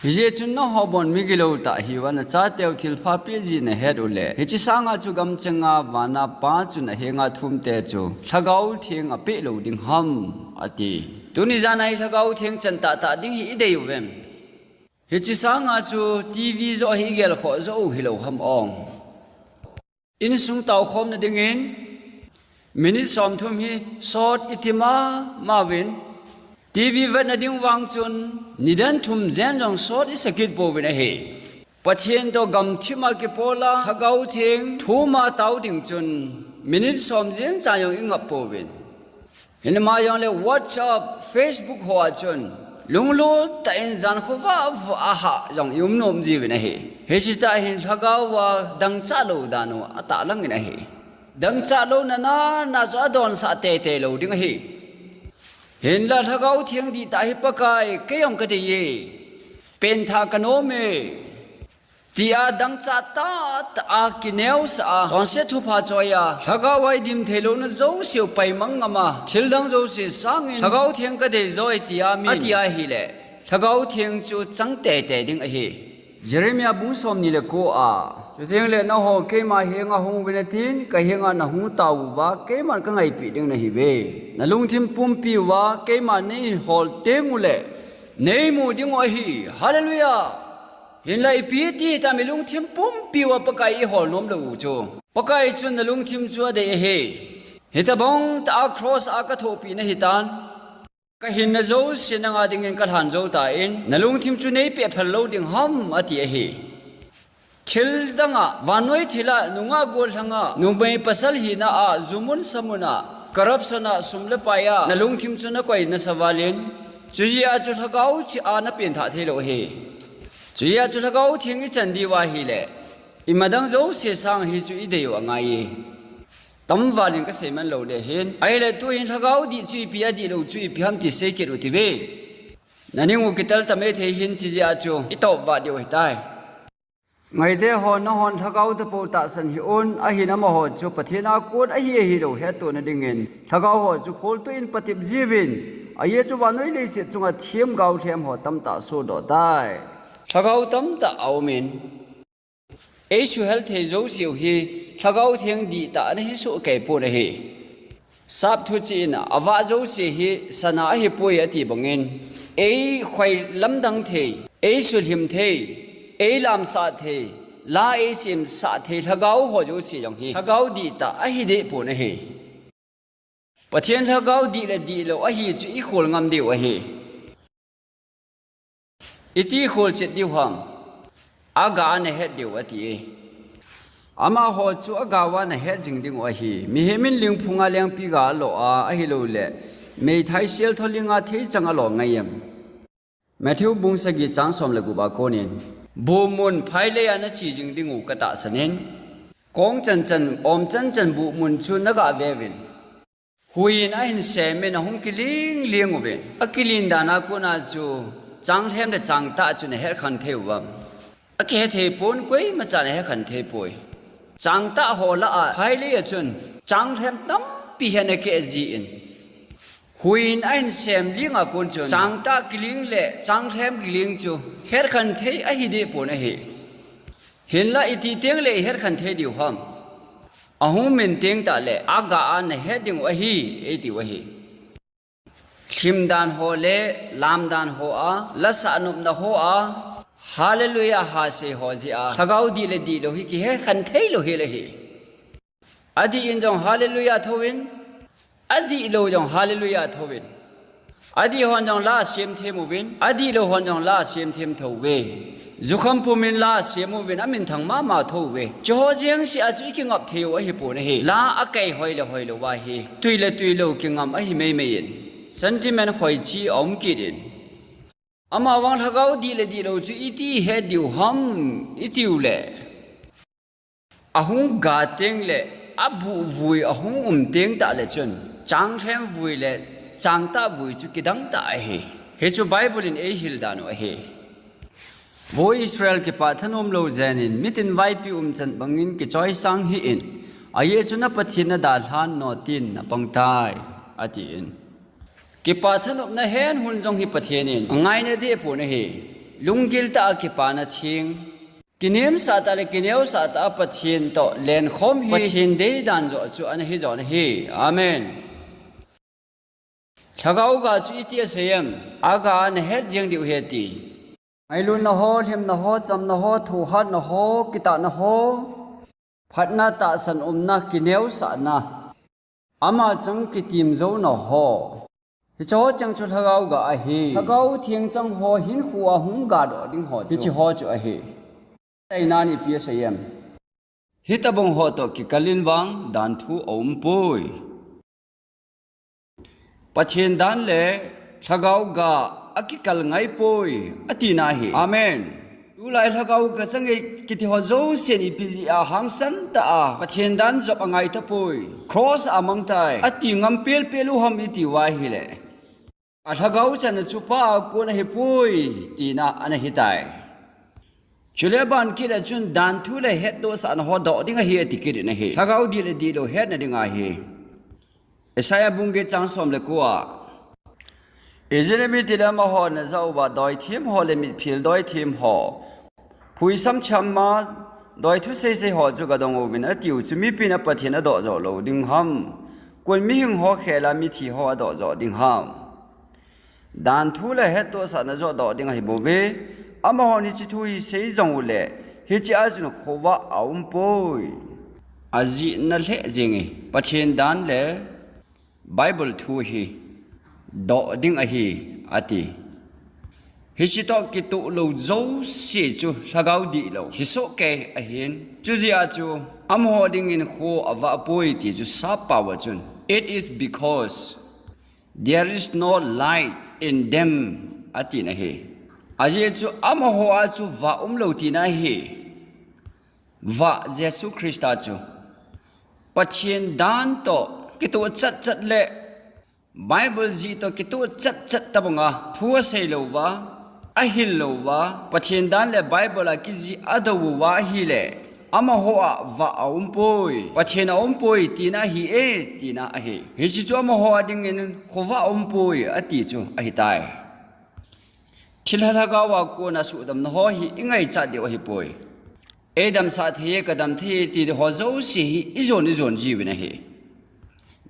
Hijeh chun nangho bon migilou tah hiuva, nachateu thilpha peh ji nahet uleh, hiche sanga chu gamchenga vana Pa chun ahenga thumte chu Lhagao Theng apeh lou ding ham, ati. Tuni jana hi Lhagao Theng chan tahtah ding hi idei uvem? Hiche sanga chu TV joh hi igelkhoh joh u hilou ham ong? Insung taokhomna dingin minute somthum hi sot iti mama uvin, TV vetna ding vang chun nidan thum jen jong sot isa kit pouvin ahi. Pathen toh gamthip a kipola Lhagao Theng thum a tao ding chun minute som jen cha jong ingap pouvin. Hinama jongle WhatsApp, Facebook hoa chun lunglut tah in jan khovah vah a hah jong ium nom jiuvin ahi. Hiche tah hin Lhagao a dangchah lou dan u atahlang in ahi. Dangchah louna nana chu adonsah teitei lou ding ahi. Hinla Lhagao Theng dihtah hi Pakai, kei jong kadei e, pengthah kanom e, tia dangchah tahtah a kineosah a, chonset thupha choi a, Lhagao a idim theilouna jouseu paimang ngam a, thildang jouse sangin Lhagao Theng kadei joi tia mi ati ahile, Lhagao Theng chu chang teitei ding ahi. Jeremiah bung somni le ko a, Chutengle nangho keima henga hung uvin atin, kahenga nahung tauva, keiman kangaipeh ding nahiuve. Nalungthim pumpi uva, keima neihol tengule, neimu dingu ahi. Hallelujah! Hinla ipi ti hitam, ilungthim pumpi uva Pakai ihol nomlou u chu? Pakai chun nalungthim chu adei ahi. Hitobang tah a cross a kathopi nahitan, kahinna jouse nanga dingin kalhan jou tan, nalungthim chu neipeh phal lou ding ham, ati ahi. Thildang a, vannoi thil a, nungah gollhang a, numei pasal hina a, jumun samun a, corruption a, sum le pai a, nalungthim chu nakoi nasa valin, chujeh a chu Lhagao Theng a napengthah theilou ahi. Chujeh a chu Lhagao Theng ichan diu ahile, imadang jouse sang hichu idei u angai e. Tamvalin kaseiman lou ding ahin. Ahile tuhin Lhagao dih chu ipi, adihlou chu ipi ham ti seikit u tive. Naning u kitel tame thei hin, chujeh a chu itop vah diu ahitai. Ngaite ho, nanghon Lhagao tapou tahsan hih un, ahin amaho chu Pathen a kon ahi ahilou hettohna dingin, Lhagao ho chu kholtoh in patep jiuvin, ajeh chu vannoi leiset chunga themgao lhem ho tamtah sohdoh tai. Lhagao tamtah aumin, Eisuhel thei jouseu hi Lhagao Theng dihtah ana hi sohkei pon ahi. Sap thu cheh in, avah jouse hi sana ahipoi ati bangin, eikhoi lamdang thei, eisulhim thei, eilamsah thei, la eisemsah thei Lhagao ho jouse jong hi Lhagao dihtah ahi deh pon ahi. Pathen Lhagao dih le dihlou ahi chu ikhol ngam diu ahi. Iti khol chet diu ham? Aga ana het diu ati e. Amaho chu aga uva ana het jing diu ahi. Mihem in lingphunga lengpi ga alo a, ahilouleh meithai seltho linga theichang alo ngai em? Matthew bung sagi chang som le gup a konin, buhmun phailei a nache jing diu katahsan in, kong chanchan, om chanchan buhmun chu naga veuvin. Huiyin ahin semin ahung kiling ling uvin. Akilin dan a kona chu changlhem le changtah chu nahet khen thei uvam? Akihe thei pon, koimacha nahet khen thei poi. Changtah ho lah a phailei a chun changlhem tampi hi ana keh jin. Huiyin ahin sem ling a kon chun changtah kiling le changlhem kiling chu het khen thei ahi deh pon ahi. Hinlah iti teng le ihet khen thei diu ham? Ahung min teng tah le aga a nahet diu ahi, eitiu ahi. Lhim dan ho le lam dan ho a, la sahnopna ho a, Hallelujah ha sei ho jeh a Lhagao dih le dihlou hi kihet khen thei lou hel ahi. Adih in jong Hallelujah thouvin, adihlou jong Hallelujah thouvin. Adih hon jong la asem them uvin, adihlou hon jong la asem them thou uve. Jukham pumin la asem uvin, amin thang mama thou uve. Chuho jeng seh a chu ikingap thei u ahipon ahi. La akei hoi le hoilou uva hi tui le tuilou kingam ahi meimei in, sentiment khoichi aum kit in. Amavang Lhagao dih le dihlou chu iti het diu ham, itiu le, ahung ga teng le abuh vui ahung um teng tah le chun, changlhem vui le changtah vui chu kidang tah ahi. Hichu Bible in eihil dan u ahi. Vo Israel, kipah thanom lou jeng in, mitin vaipi umchan bangin kichoisang hih in, ajeh chu na Pathen nadalhan nao tin napang tai, atin. Kipah thanopna hen hun jong hi Pathen in angaina deh pon ahi. Lunggil tah a kipana theng, kinemsah tah le kineosah tah a Pathen toh lenkhom hi Pathen deidan joh chu ana hi jo ahi. Amen. Lhagao ga chu iti asei em? Aga a nahet jeng diu ahi ati. Ngailutna ho, lhimna ho, chamna ho, thohhatna ho, kitahna ho, phatna, tahsan umna, kineosahna, ama chang kitim jouna ho, hicheho cheng chu Lhagao ga ahi. Lhagao Theng chang ho hinkho a hung ga doh ding ho chu hicheho chu ahi. Ahinlah ipi asei em? Hitobang ho toh kikal in vang danthu aumpoi. Pathen dan le Lhagao ga akikal ngaipoi, atina ahi. Amen. Tulai Lhagao ga chang e kiti ho jousen ipi jeh a hangsan tah a Pathen dan jop angai tapoi, cross a amang tai, ati ngam pelpel u ham iti uva ahile, a Lhagao channa chu Pa a kon ahipoi, tina ana hitai. Chule ban kit a chun danthu le hettohsahna ho doh ding ahi ati kit in ahi. Lhagao dih le dihlou hetna ding ahi. Isaiah bung get chang som le ko a, Israel mite le amaho najah uva doithem ho le mitphil doithem ho, phuisam cham a doithu seisei ho chu gadong uvin atiu chu mipin a Pathen adoh joh lou ding ham? Kon mihing ho khel a mithi ho adoh joh ding ham? Danthu le hettohsahna joh doh ding ahibouve. Amahon hiche thu hi sei jong uleh, hiche a chun khovah aumpoi. Ajihna lheh jeng e, Pathen dan le Bible thu hi doh ding ahi, ati. Hiche toh kitoh lou jouse chu Lhagao dihlou hi sohkei ahin. Chujeh a chu amaho dingin kho avahpoi ti chu sappao a chun, It is because there is no light in them, atina ahi. Ajeh chu amaho a chu vah umlou tina ahi. Vah Jesu Christa chu Pathen dan toh kitoh chatchat le Bible jih toh kitoh chatchat tobanga thu asei lou uva, ahil lou uva, Pathen dan le Bible a kijih adou uva ahile, amaho a vah aumpoi, Pathen aumpoi tina ahi e, tina ahi. Hiche chu amaho a dingin khovah aumpoi ati chu ahitai. Thilha Lhagao a kona suhdamna ho hi ingaichat diu ahipoi. Eidamsah thei e, kadam thei e ti ho jouse hi ijon ijon jiuvin ahi.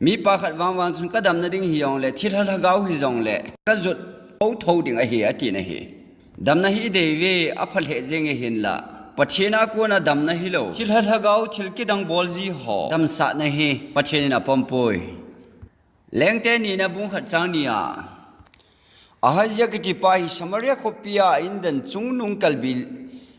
Mipa khat vangvang chun kadamna ding hijongle, thilha lhagao hijongle, kajot thotho ding ahi, atin ahi. Damna hi idei uve, apha lheh jeng e hinla, Pathen a kona damna hilou, thilha lhagao thil kidang bol ji ho damsahna hi Pathen in apompoi. Lengte nina bung khat chang ni a, Ahazia kitipa hi Samaria khopia a indan chungnung kalbi,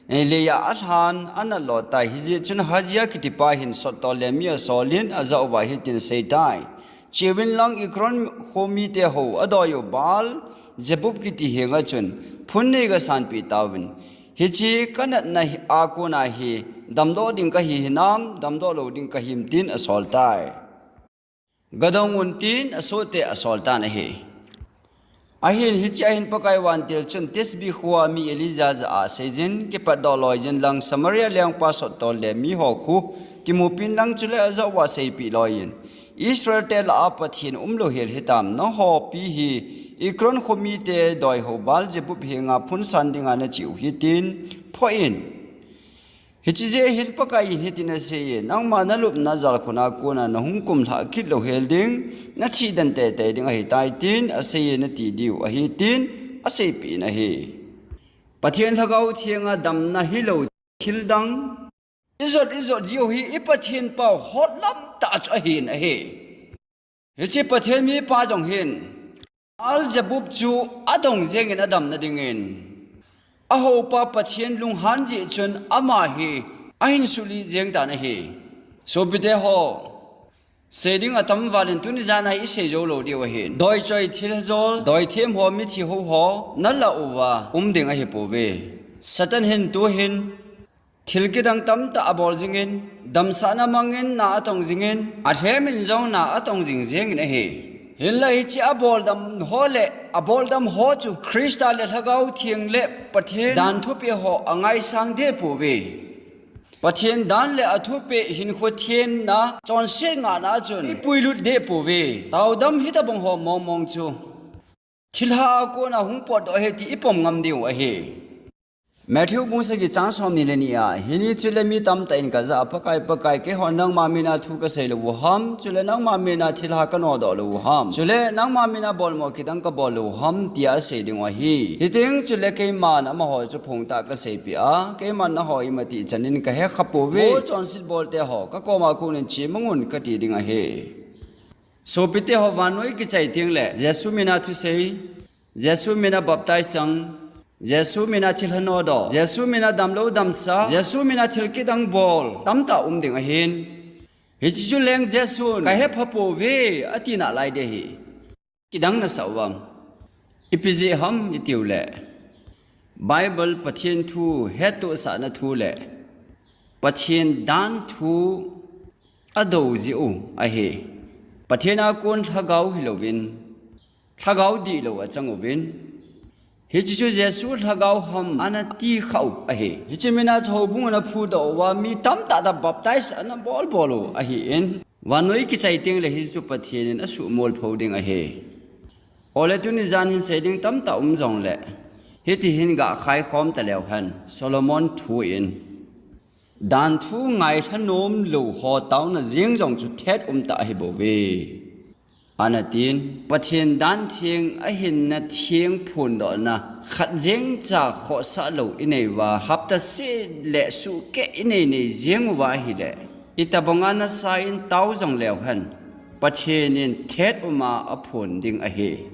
eh, leiya alhan ana lo tai. Hijeh chun Ahazia kitipa hin sottol le mi asolin ajah uva hitin aseitai, Cheuvin lang Ekron khomite ho adoi u Baal Zebub kiti henga chun phun nei gasanpeh tauvin. Hiche kanatna hi, a kona hi damdoh ding kahi hinam, damdoh lou ding kahim tin asoltai. Gadong un tin asohte asoltan ahi. Ahin hichea hin Pakai vantil chun Tisbi khoa mi Elija jah a aseijin, kipatdoh loijin lang Samaria lengpa sottol le miho khu kimupin lang chule ajah uva seipeh loijin, Israelte lah a Pathen umlou hel hitam, nangho pi hi Ekron khomite doi ho Baal Zebub henga phunsan dinga nacheu hitin phoh in. Hiche jeh hin Pakai in hitin aseiye, nangma nalupna jalkhun a kona nahung kumlhah kit lou hel ding, nathi den teitei ding ahitai tin aseiye nati diu ahi tin aseipeh in ahi. Pathen Lhagao Thenga damna hilou thildang ijot ijot jiu hi i Pathen pau hotlam tah chu ahin ahi. Hiche Pathen mipa jong hin Baal Zebub chu adong jengin adamna dingin, ahopa Pathen lunghan jeh chun ama hi ahin suli jeng tan ahi. Sopite ho, sei ding atam valin tuni jan a hi isei jou lou diu ahin. Doichoi thil jol, doithem ho, mithi hou ho nalah uva um ding ahipouve. Satan hin tuhin thil kidang tamtah abol jingin, damsahna mangin na atong jingin, alhemin jong na atong jing jengin ahi. Hinla hiche aboldam ho le aboldam ho chu Christa le Lhagao Theng le Pathen dan thupeh ho angaisang deh pouve. Pathen dan le athupeh hinkho thenna chonset ngahna chun ipuilut deh pouve. Taodam hitobang ho mongmong chu thilha a kona hung potdoh ahi ti ipom ngam diu ahi. Matthew bung sagi chang somni le ni a, hini chule mi tamtah in kajah a, Pakai, Pakai, keihon nangma mina thu kasei lou u ham, chule nangma mina thilha kanodoh lou u ham, chule nangma mina bolmo kidang kabol lou u ham, tia asei dingu ahi. Hiteng chule keiman amaho chu phongtah kaseipeh a, keiman nangho imatih chanin kahekha pouve. Vo chonset bolte ho, kakoma konin chemangun kati ding ahi. Sopite ho, vannoi kichai tengle Jesu mina thusei, Jesu mina baptize chang, Jesu mina thilha nodoh, Jesu mina damlou damsah, Jesu mina thil kidang bol tamtah um ding ahin. Hiche chu leng Jesun kahepha pouve ati nalai ding ahi. Kidang nasah uvam? Ipi jeh ham itiu le, Bible Pathen thu hettohsahna thu le Pathen dan thu adou jeh u ahi. Pathen a kon lhagao hilouvin, lhagao dihlou achang uvin, hiche chu Jesu lhagao ham ana tikhah u ahi. Hiche mina chu houbung ana phudoh uva mi tamtah tah baptize ana bolbol u ahin, vannoi kichai tengle hiche chu Pathen in asuhmolpho ding ahi. Ole tuni jan hin sei ding tamtah um jongle, hiti hin gakhaikhom taleu hen, Solomon thu in, dan thu ngailha nomlou ho taona jeng jong chu thet umtah ahibouve, anatin. Pathen dan theng ahinna theng phondohna khat jengcha khohsah lou inei uva, hapta seh le suhkeh inei nei jeng uva ahile, itobanga nasa in tao jongleu hen, Pathen in thet uma aphon ding ahi.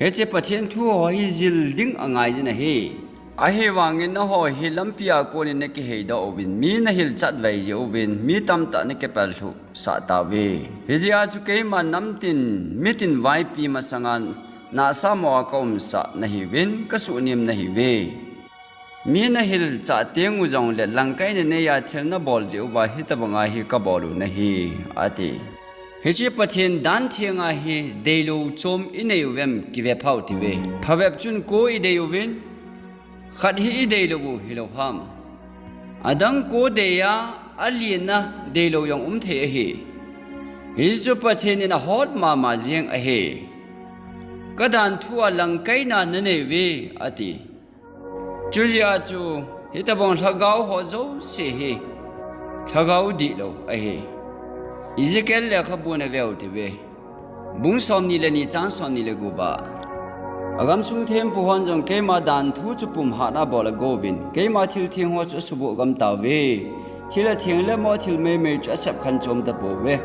Hiche Pathen thu ho hi jil ding angaijin ahi. Ahivangin nangho hi lampia konin nakiheidoh uvin, mi nahilchat vei jeh uvin, mi tamtah nakipellhuhsah tauve. Hijeh a chu keiman namtin mitin vaipi masanga nahsahmoa kaumsah nahiuvin, kasuhnem nahiuve. Mi nahilchah tengu jongle langkaina neiya thil nabol jeh uva hitobanga hi kabol u nahi, ati. Hiche Pathen dan thenga hi deilou chom inei uvem, kivephau tiuve. Phabep chun ko idei uvin, khat hi ideilou u hilou ham? Adang ko deiya, alina deilou jong umthei ahi. Hichu Pathen in ahot mama jeng ahi. Kadan thua langkaina nanei uve, ati. Chujeh a chu Hitobang lhagao ho jouse hi lhagao dihlou ahi. Ezekiel lekhabu naveu hite. Bung somni le ni chang somni le gup a, agamsung thempu hon jong keima danthu chu pumhatna abol agouvin, keima thil theng ho chu asuboh gam tauve. Thil atheng le mothil meimei chu asep khanchom tapouve.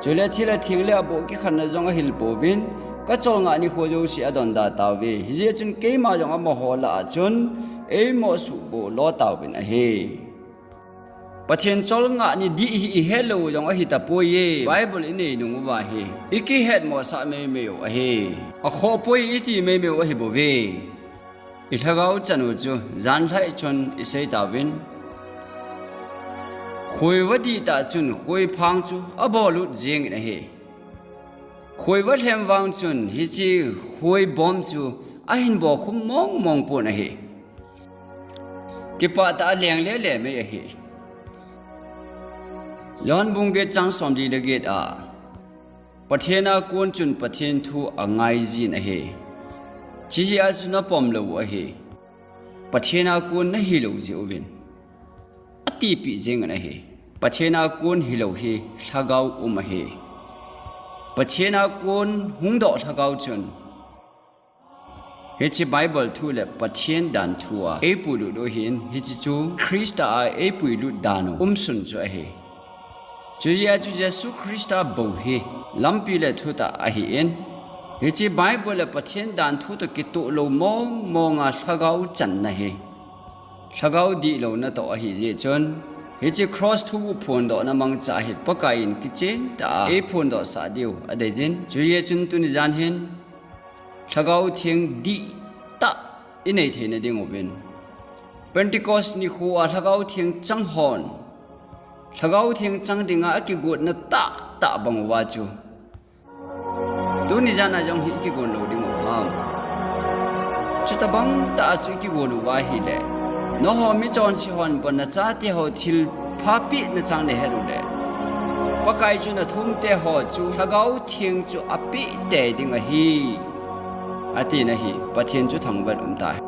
Chule thil atheng le aboh kikhenna jong ahil pouvin, kacholngah nikho jouse adonda tauve. Hijeh chun keima jong amaho lah a chun eimoh suhboh lo tauvin ahi. Pathen cholngah ni dih hi ihet lou jong ahi tapoi e. Bible inei nung uva hi ikihetmosah meimei u ahi. Akhohpoi iti meimei u ahi bouve. Ilhagao chan u chu janlhah chun isei tauvin, khoiva dihtah chun khoiphang chu abolut jengin ahi. Khoiva lhem vang chun hiche khoibom chu ahin bokhum mongmong pon ahi. Kipah tah a lengle le mei ahi. John bung get chang somli le get a, Pathen a kon chun Pathen thu angaijin ahi. Chijeh a chu napom lou u ahi. Pathen a kon nahilou jeh uvin, atipeh jengin ahi. Pathen a kon hilou hi lhagao um ahi. Pathen a kon hungdoh lhagao chun hiche Bible thu le Pathen danthu a eipuilut u ahin, hiche chu Christa a eipuilut dan u umsun chu ahi. Chujeh a chu Jesu Christa bou hi lampi le thutah ahin, hiche Bible le Pathen danthu toh kitoh lou mongmong a lhagao channa hi lhagao dihlou natoh ahijeh chun, hiche cross thu u phondohna mangcha hi Pakai in kichen tah a eiphondohsah diu adeijin. Chujeh chun tuni jan hin lhagao theng dihtah inei theina ding uvin, Pentecost nikho a lhagao theng chang hon lhagao theng chang dinga akigotna tahtah bang uva chu tuni jan a jong hi ikigon lou ding u ham? Chutobang tah a chu ikigon uva ahile, nangho michonse hon bon nachate ho thilpha pehna chang nahet uleh, Pakai chun athumte ho chu lhagao theng chu apeh tei ding ahi, atina hi Pathen chu thangvah in um tahen.